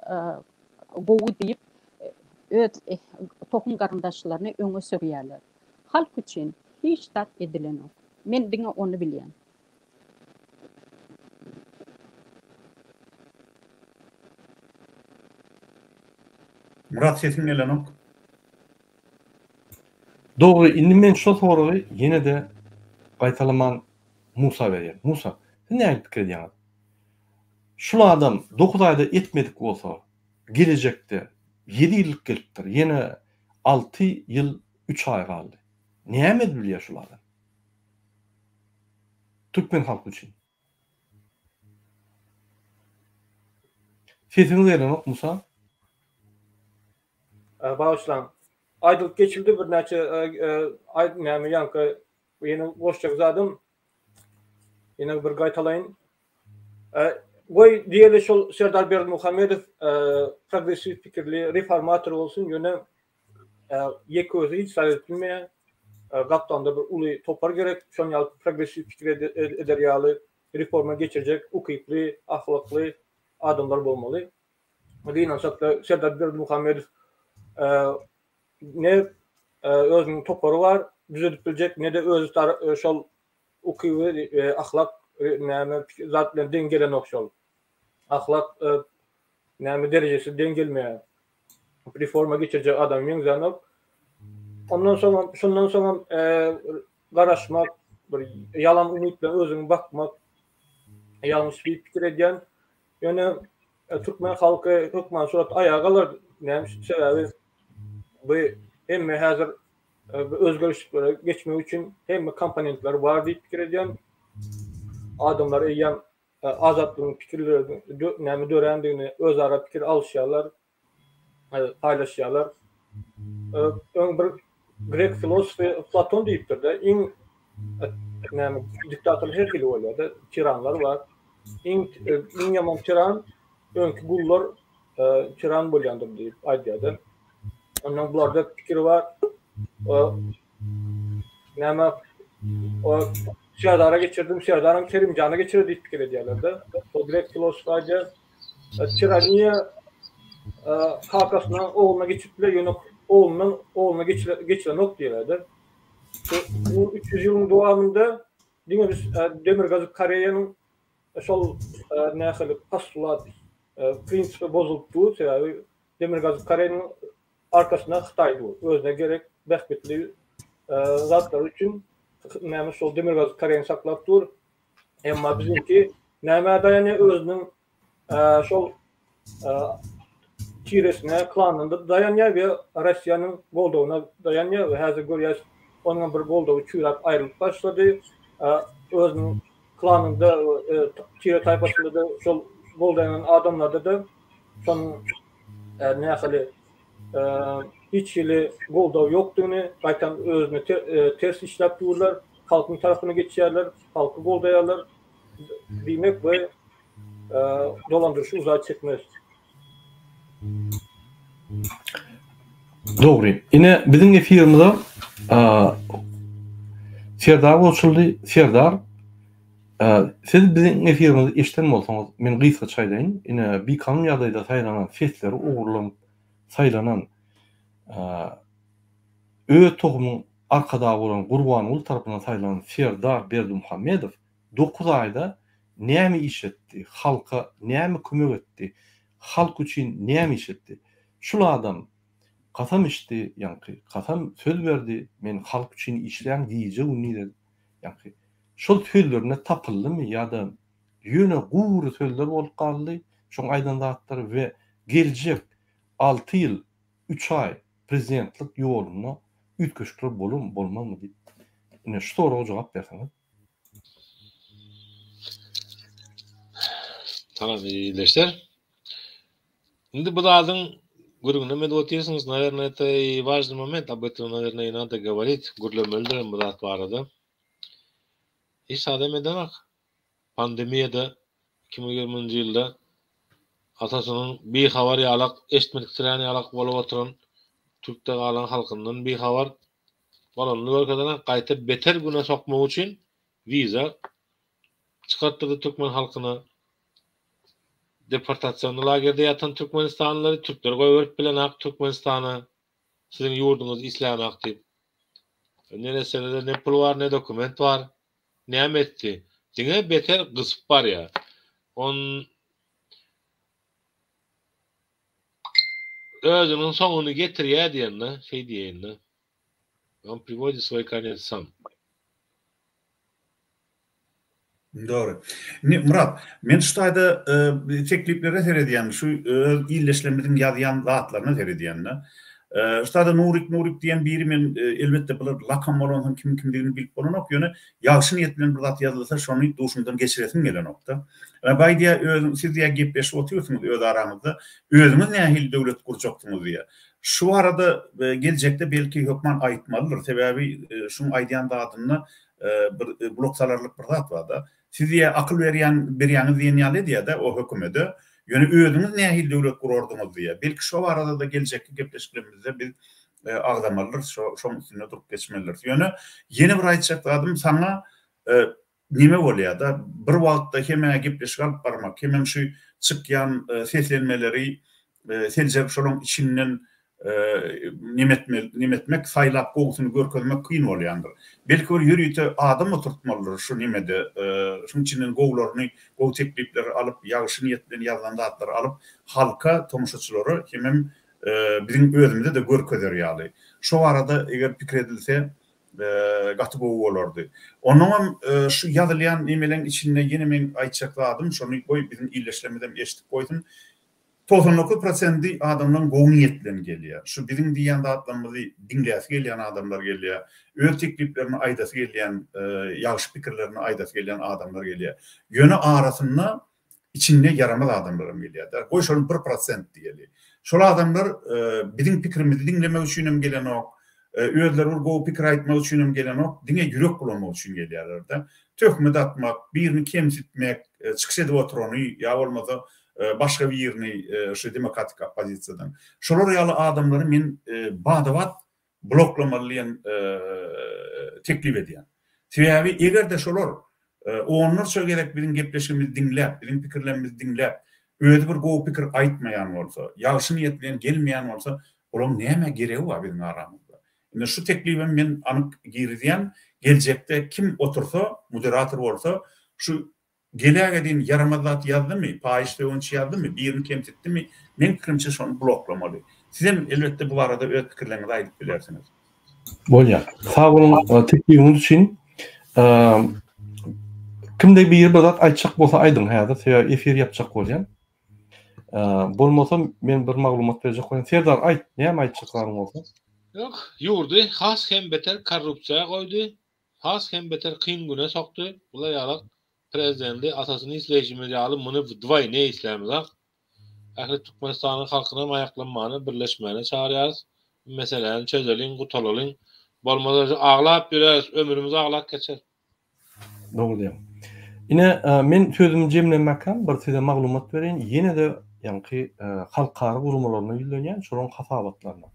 gowy diýip, öz tohum garyndaşlaryny öňe sürýärler. Halk üçin hiç zat edilenok. Men diňe ony bilýän. Myrat sesiň gelenok. Dogry indi men şo soragy ýene-de gaýtalaman Musa berýän. Musa, siz nähili pikir edýäňiz? Şul adam 9 aýda etmedik bolsa, gelejekde 7 ýyllyk gelipdir, ýene 6 ýyl 3 aý galdy. Näme edip bilýär şul adam? Türkmen halky üçin. Sesiňiz gelenok Musa. Bagyşlaň. Aýdylyp geçildi birnäçe aýt näme ýaňky ýene goşjak zadym ýene bir gaýtalaýyn. Goý diýeli şol Serdar Berdimuhamedow progressiw pikirli reformator bolsun ýöne ýeke özi hiç zat edip bilmeýär. Gapdalynda bir uly topar gerek şonuň ýaly progressiw pikir eder ýaly reforma geçirjek ukyply ahlakly adamlar bolmaly. Gynansak-da, Serdar Berdimuhamedow ne özüniň topary bar düzedip biljek, ne-de özi şol ukyby we ahlak näme zat bilen deň gelenok şol. Ahlak näme derejesi deň gelmeýär. Reforma geçirjek adama meňzänok. Ondan soňam, şundan soňam garaşmak, bir ýalan umyt bilen özüňi bakmak ýalňyş diýip pikir edýän. Ýöne türkmen halky hökman suratda aýaga galar. Näme üçin? Sebäbi bu hemme häzir özgerişliklere geçmek üçin hemme komponentler bar diýip pikir edýän. Adamlar eýýäm azatlygyň pikirleri näme dörändigini özara pikir alyşýarlar. paýlaşýarlar. Öň bir grek filosofy Platon diýipdir-de, iň näme diktator her hili bolýar-da, tiranlar bar. Iň iň ýaman tiran öňki gullar tiran bolýandyr diýip aýdýar-da. Ondan bularda pikir bar. Näme o Serdara geçirdim, Serdaram Kerimjana geçirer diýip pikir edýärler-de. O grek filosofy aýdýar. Tiraniýa kakasyndan ogluna geçip biler, ýöne oglundan ogluna geçirenok diýýärler. Bu 300 ýylyň dowamynda diňe biz Demirgazyk Koreýanyň şol nähili postulat prinsipi bozulyp dur, sebäbi Demirgazyk Koreýanyň arkasynda Hytaý dur. Özüne gerek bähbitli zatlar üçin näme şol Demirgazyk Koreýany saklap dur. Emma biziňki nämä daýanýar? Özüniň şol tiresine, klanyna daýanýar we Russiýanyň goldawyna daýanýar we häzir görýäs, onuň bir goldawy çüýräp aýrylyp başlady. Özüniň klanynda, tire taýpasynda-da şol goldaýan adamlarda-da şonuň nähili hiç hili goldaw ýokdugyny, gaýtam özüne ters işläp durlar, halkyň tarapyna geçýärler, halky goldaýarlar. Diýmek, bu dolandyryşy uzaga çekmez. Dogry. Ine biziň efirimize Serdar goşuldy. Serdar, siz biziň efirimizi eşiden bolsaňyz, men gysgaça aýdaýyn. Ine bikanun ýagdaýda saýlanan, sesleri ogurlanyp saýlanan öz tohumyň arkadagy bolan Gurbanguly tarapyndan saýlanan Serdar Berdimuhamedow 9 aýda näme iş etdi, halka näme kömek etdi, halk üçin näme iş etdi? Şul adam kasam içdi, ýaňky kasam söz berdi, men halk üçin işlän gije-gündiz edip, ýaňky şol sözlerinde tapyldymy ýa-da ýöne gury sözler bolup galdy şoň aýdan zatlary we geljek alty ýyl üç aý prezidentlik ýolunda üýtgeşikler bolarmy bolmazmy diýip ine şu soraga jogap berseňiz. Salam ildeşler. Indi bu zadyň gürrüňini edip otyrsyňyz, nawerno это и важный moment, об этом nawerno и надо говорить, gürlemelidir bu zat barada. Hiç zadam edenak. Pandemiýada 2020-nji ýylda atasynyň bihabar ýalak, eşitmediksirän ýalak bolup oturan türkde galan halkyndan bihabar bolanyny görkezenak, gaýta beter güne sokmak üçin wiza çykartdyrdy türkmen halkyna. Deportasionny lagerde ýatan türkmenistanlylary türkler goýberip bilenak Türkmenistana siziň ýurduňyz islänak diýip. Neresselede ne pul bar ne dokument bar. Näme etdi? Diňe beter gysyp barýar. On özüniň soňuny getirýär diýende şeý diýeýin-de. On priwodit svoý konec sam. Dogry. Indi Myrat, men şu taýda tekliplere seredýän, şu öz ildeşlerimiziň ýazýan zatlaryna seredýän-de. Şu taýda Nurik Nurik diýen biri men elbetde bular lakam bolansoň kimiň kimdigini bilip bolanok, ýöne ýagşy niýet bilen bir zat ýazylsa şony duşuňdan geçiresiň gelenok-da. Baý diýýär, özüň siz diýýär gepleşip otyrsyňyz öz araňyzda, özüňiz nähili döwlet gurjaksyňyz diýýär. Şu barada geljekde belki hökman aýtmalydyr, sebäbi şuň aýdýan zadynda bir gulak salarlyk bir zat barda. Siz diýýär akyl berýän berýäňiz diýen ýaly edýär-de o hökümede. Ýöne özüňiz nähili döwlet gurardyňyz diýýär. Belki şo barada-da geljekki gepleşiklerimizde biz agzamalydyrys, şo şoň üstünde durup geçmelidiris. Ýöne ýene bir aýtjak zadym saňa neme bolýar-da, bir wagtda hem-ä gepleşik alyp barmak, hemem şu çykýan seslenmeleri seljerip şolaň içinden neme etmeli, neme etmek, saýlap gowusyny görkezmek kyn bolýandyr. Belki bir ýörite adam oturtmalydyr şu nemede, şuň içinden gowularyny, gowy teklipleri alyp, ýagşy niýet bilen ýazylan zatlary alyp, halka, tomaşaçylara hemem biziň özümize-de görkezer ýaly. Şo barada eger pikir edilse, gaty gowy bolardy. Onnoňam şu ýazylýan nemeleň içinde ýene meň aýtjak zadym, şony goý biziň ildeşlerimizem eşidip goýsun. 99 prosendi adamlaryň gowy niýet bilen gelýär. Şu biziň diýýän zatlarymyzy diňläsi gelýän adamlar gelýär. Öz tekliplerini aýdasy gelýän, ýagşy pikirlerini aýdasy gelýän adamlar gelýär. Ýöne arasynda içinde ýaramaz adamlaram gelýär-de. Goý şony bir prosent diýeli. Şol adamlar biziň pikirimizi diňlemek üçinem gelenok, özleri bir gowy pikir aýtmak üçinem gelenok, diňe ýürek bulamak üçin gelýärler-de. Töhmet atmak, birini kemsitmek, çykyş edip oturany ýa bolmasa başga birini şu demokratik oppozisiýadan. Şolar ýaly adamlary men bada-bat bloklamaly diýen teklip edýän. Sebäbi eger-de şolar onlarça gezek biziň gepleşigimizi diňläp, biziň pikirlerimizi diňläp, özi bir gowy pikir aýtmaýan bolsa, ýagşy niýet bilen gelmeýän bolsa, olaň nämä geregi bar biziň aramyzda? Indi şu teklibem men anyk girizýän, geljekde kim otursa, moderator bolsa, şu Gelägedin ýaramaz zat ýazdymy, paýyş sögünç ýazdymy, birini kemsitdimi, meň pikirimçe şony bloklamaly. Sizem elbetde bu barada öz pikirleriňizi aýdyp bilersiňiz. Bolýar. Sag boluň teklibiňiz üçin. Kimde biri bir zat aýtjak bolsa aýdyň häzir, sebäbi efir ýapjak bolýan. Bolmasa men bir maglumat berjek bolýan. Serdar aýt, näme aýtjak zadyň bolsa. Ýok, ýurdy has hem beter korrupsiýa goýdy. Has hem beter kyn güne sokdy. Bular ýalak Prezidenti atasyny isleýşimiz ýaly muny wdwoýne islämizak. Ähli Türkmenistanyň halkynam aýaklanmana, birleşmäne çagyrýarys. Bu meseläni çözeliň, gutalalyň. Bolmasa şu aglap ýöräris, ömrümiz aglap geçer. Dogry diýýäň. Ine, men sözümi jemlemäkäm bir size maglumat bereýin. Ýene-de. ýaňky halkara guramalaryna ýüzlenýän, şolaryň hasabatlaryna.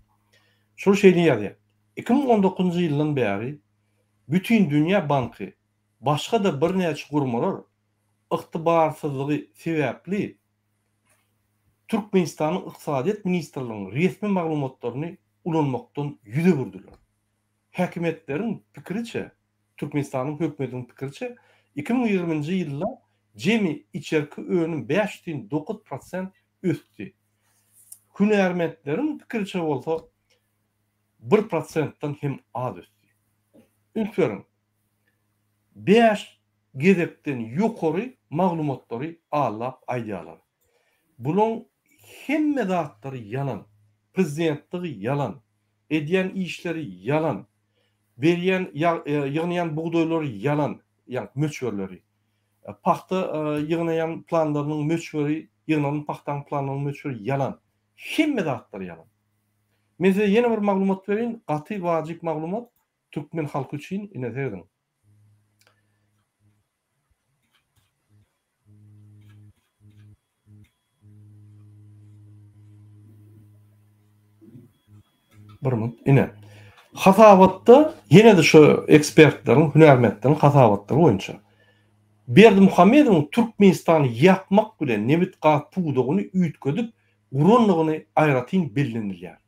Şol şeýle ýazýar, 2019-njy ýyldan bäri Bütindünýä banky, başga-da birnäçe guramalar ygtybarsyzlygy sebäpli Türkmenistanyň Ykdysadyýet ministrliginiň resmi maglumatlaryny ulanmakdan ýüz öwürdiler. Häkimiýetleriň pikiriçe, Türkmenistanyň hökümetiniň pikiriçe, 2020-nji ýylda jemi içerki önüm 5,9 prosent ösdi. Hünärmentleriň pikiriçe bolsa, bir prosentden hem az ösdi. Üns beriň, bäş gezekden ýokary maglumatlary aldap aýdýarlar. Bulaň hemme zatlary ýalan. Prezidentligi ýalan. Edýän işleri ýalan. Berýän ýygnaýan bugdaýlary ýalan, ýagny möçberleri. Pagta ýygnaýan planlarynyň möçberi, ýygnalan pagtaň planlarynyň möçberi ýalan. Hemme zatlary ýalan. Men size ýene bir maglumat bereýin, gaty wajyp maglumat türkmen halky üçin, ine serediň. Bir minut, ine. Hasabatda ýene-de şu ekspertleriň, hünärmentleriň hasabatlary boýunça Berdimuhamedowyň Türkmenistany ýakmak bilen nebit-gaz pudagyny üýtgedip gurandygyny aýratyn bellenilýär.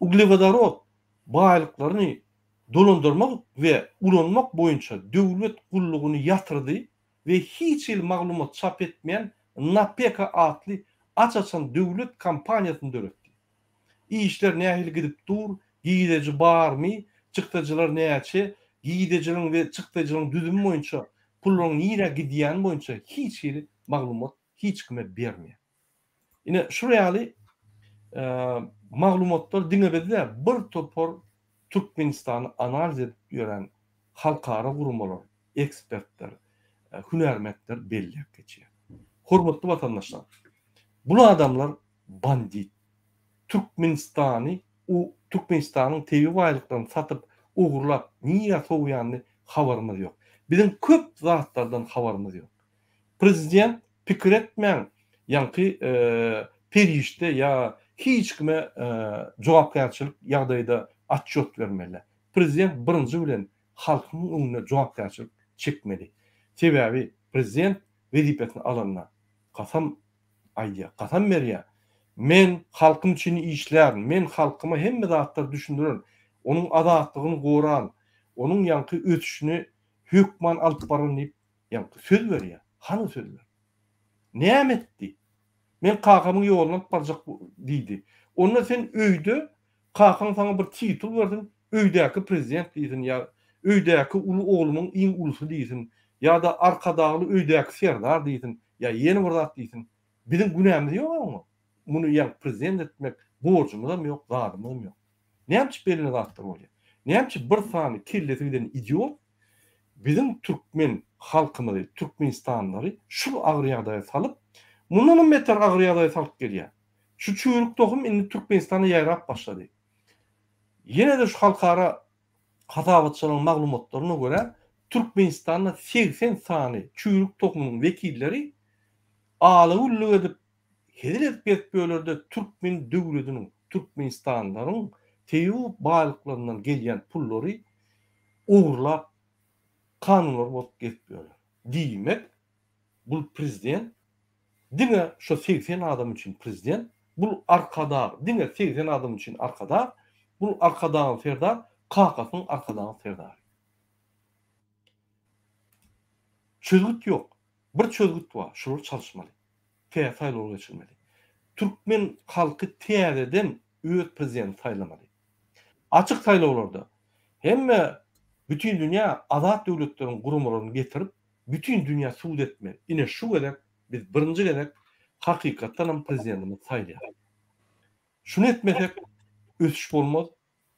Uglewodorod baýlyklaryny dolandyrmak we ulanmak boýunça döwlet gullugyny ýatyrdy we hiç hili maglumat çap etmeýän Napeka atly aç-açan döwlet kompaniýasyny döretdi. Işler nähili gidip dur, gideji barmy, çykdajylar näçe, gidejileriň we çykdajylaryň düzümi boýunça, pullaryň nirä gidýäni boýunça hiç hili maglumat hiç kime bermeýär. Ine, şular ýaly maglumatlar diňe biz däl, bir topar Türkmenistany analiz edip ýören halkara guramalar, ekspertler, hünärmentler belläp geçýär. Hormatly watandaşlar, bul adamlar bandit. Türkmenistany Türkmenistanyň tebigy baýlyklaryny satyp, ogurlap nirä sowýanyny habarymyz ýok. Biziň köp zatlardan habarymyz ýok. Prezident pikir etmäň ýaňky perişde ýa hiç kime jogapkärçilik ýagdaýda otçýot bermeli. Prezident birinji bilen halkyň öňünde jogapkärçilik çekmeli. Sebäbi prezident wezipesini alanda kasam aýdýar, kasam berýär. Men halkym üçin işlärin, men halkyma hemme zatlary düşündirerin, onuň azatlygyny goraryn, onuň ýaňky ösüşini hökman alyp bararyn diýip Ýaňky söz berýär. Hany sözler? Näme etdi? Men kakamyň ýoluna alyp barjak diýdi. Onda sen öýde kakaň saňa bir titul bersin, öýdäki prezident diýsin ýa öýdäki uly oglumyň iň ulusy diýsin ýa-da arkadagly öýdäki serdar diýsin ýa ýene bir zat diýsin. Biziň günämiz ýok oňa. Muny ýaňky prezident etmek borjumyzam ýok, zadymyzam ýok. Näme üçin beýle zatlar bolýar? Näme üçin bir sany kellesi giden idiot biziň türkmen halkymyzy, türkmenistanlylary şul agyr ýagdaýa salyp, mundanam beter agyr ýagdaýa salyp gelýär. Şu çüýrük tohum indi Türkmenistana ýaýrap başlady. Ýene-de şu halkara hasabatçylaryň maglumatlaryna görä, Türkmenistanda 80 sany çüýrük tohumynyň wekilleri ala-güllük edip, hezil edip gezip ýörler-de, türkmen döwletiniň, türkmenistanlylaryň tebigy baýlyklaryndan gelýän pullary ogurlap, kanunlary bozup gezip ýörler. Diýmek, bul prezident diňe şo 80 adam üçin prezident, bul Arkadag diňe 80 adam üçin Arkadag, bul Arkadagly Serdar kakasynyň Arkadagly Serdary. Çözgüt ýok. Bir çözgüt bar, şulary çalyşmaly. Täze saýlawlar geçirmeli. Türkmen halky täzeden öz prezidentini saýlamaly. Açyk saýlawlarda hemme bütin dünýä azat döwletleriň guramalaryny getirip, bütin dünýä sud etmeli. Ine şu gezek biz birinji gezek hakykatdanam prezidentimizi saýlaýarys. Şuny etmesek ösüş bolmaz,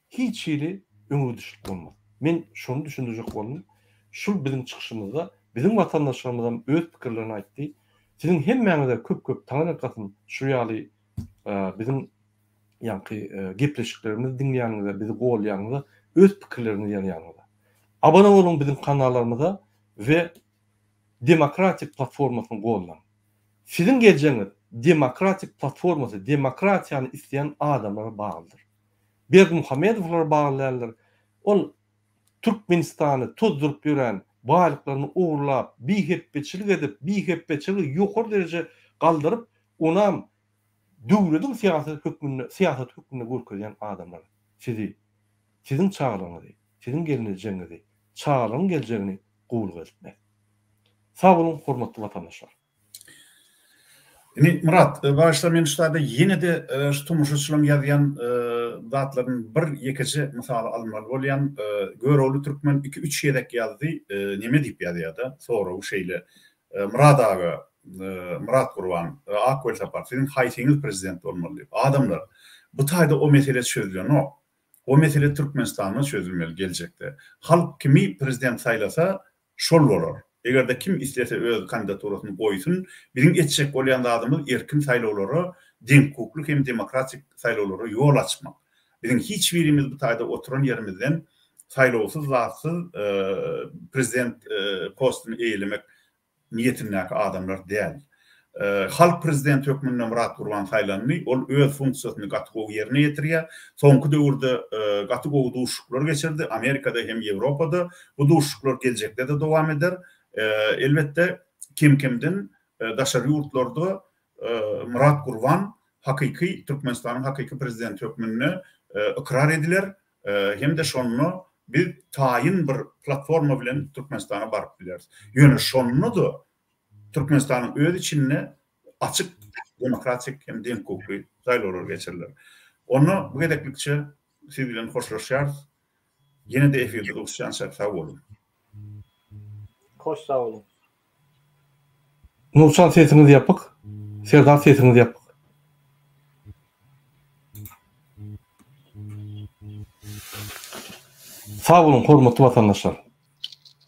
Hiç hili öňe gidişlik bolmaz. Men şony düşündirjek boldum. Şul biziň çykyşymyzda biziň watandaşlarymyzam öz pikirlerini aýtdy. Siziň hemmäňize köp köp taňyrýalkasyn şu ýaly biziň ýaňky gepleşiklerimizi diňleýäniňize, bizi goldaýanyňyza, öz pikirleriňizi ýazýanyňyza. Abone boluň biziň kanallarymyza we Demokratik platformasyny goldaň. Siziň geljegiňiz. demokratik platformasy, demokratiýany isleýän adamlara baglydyr. Berdimuhamedowlara bagly däldir. Ol Türkmenistany tozduryp ýören, baýlyklaryny ogurlap, bihepbeçilik edip, bihepbeçiligi ýokary derejä galdyryp, onam döwlediň syýasy hökmünde, syýasaty hökmünde görkezýän adamlar sizi, siziň çagalaryňyzy, siziň gelnejeňizi, çagalaryň geljegini gowulyga eltmez. Sag boluň hormatly watandaşlar. Indi Myrat, bagyşla men şu taýda ýene-de şu tomaşaçylaryň ýazýan zatlaryny bir ýekeje mysal almaly bolýan. Görogly Türkmen iki-üç gezek ýazdy, neme diýip ýazýar-da, soragy şeýle. Myrat aga, Myrat Gurban, Ak Welsapar, siziň haýsyňyz prezident bolmaly diýip. Adamlar, bu taýda o mesele çözülenok. O mesele Türkmenistanda çözülmeli geljekde. Halk kimi prezident saýlasa, Şol bolar. Eger-de kim islese öz kandidaturasyny goýsun. Biziň etjek bolýan zadymyz erkin saýlawlara, deňhukukly hem demokratik saýlawlara ýol açmak. Biziň hiç birimiz bu taýda oturan ýerimizden saýlawsyz zatsyz prezident postuny eýelemek niýetindäki adamlar däl. Halk prezidenti hökmünde Myrat Gurban saýlandy. Ol öz funksiýasyny gaty gowy ýerine ýetirýär. Soňky döwürde gaty gowy duşuşyklar geçirdi, Amerikada hem Ýewropada. Bu duşuşyklar geljekde-de dowam eder. Elbetde, kem-kemden daşary ýurtlarda Myrat Gurban hakyky Türkmenistanyň hakyky prezidenti hökmünde ykrar ediler hem-de şonda biz taýyn bir platforma bilen Türkmenistana baryp bileris. Ýöne şonda-da Türkmenistanyň öz içinde açyk, demokratik hem deňhukukly saýlawlar geçiriler. Onda bu gezeklikçe siz bilen hoşlaşýarys. Ýene-de efirde duşuşýançak sag boluň. Hoş sag boluň. Nurjan sesiňiz ýapyk. Serdar sesiňiz ýapyk. Sag boluň hormatly watandaşlar.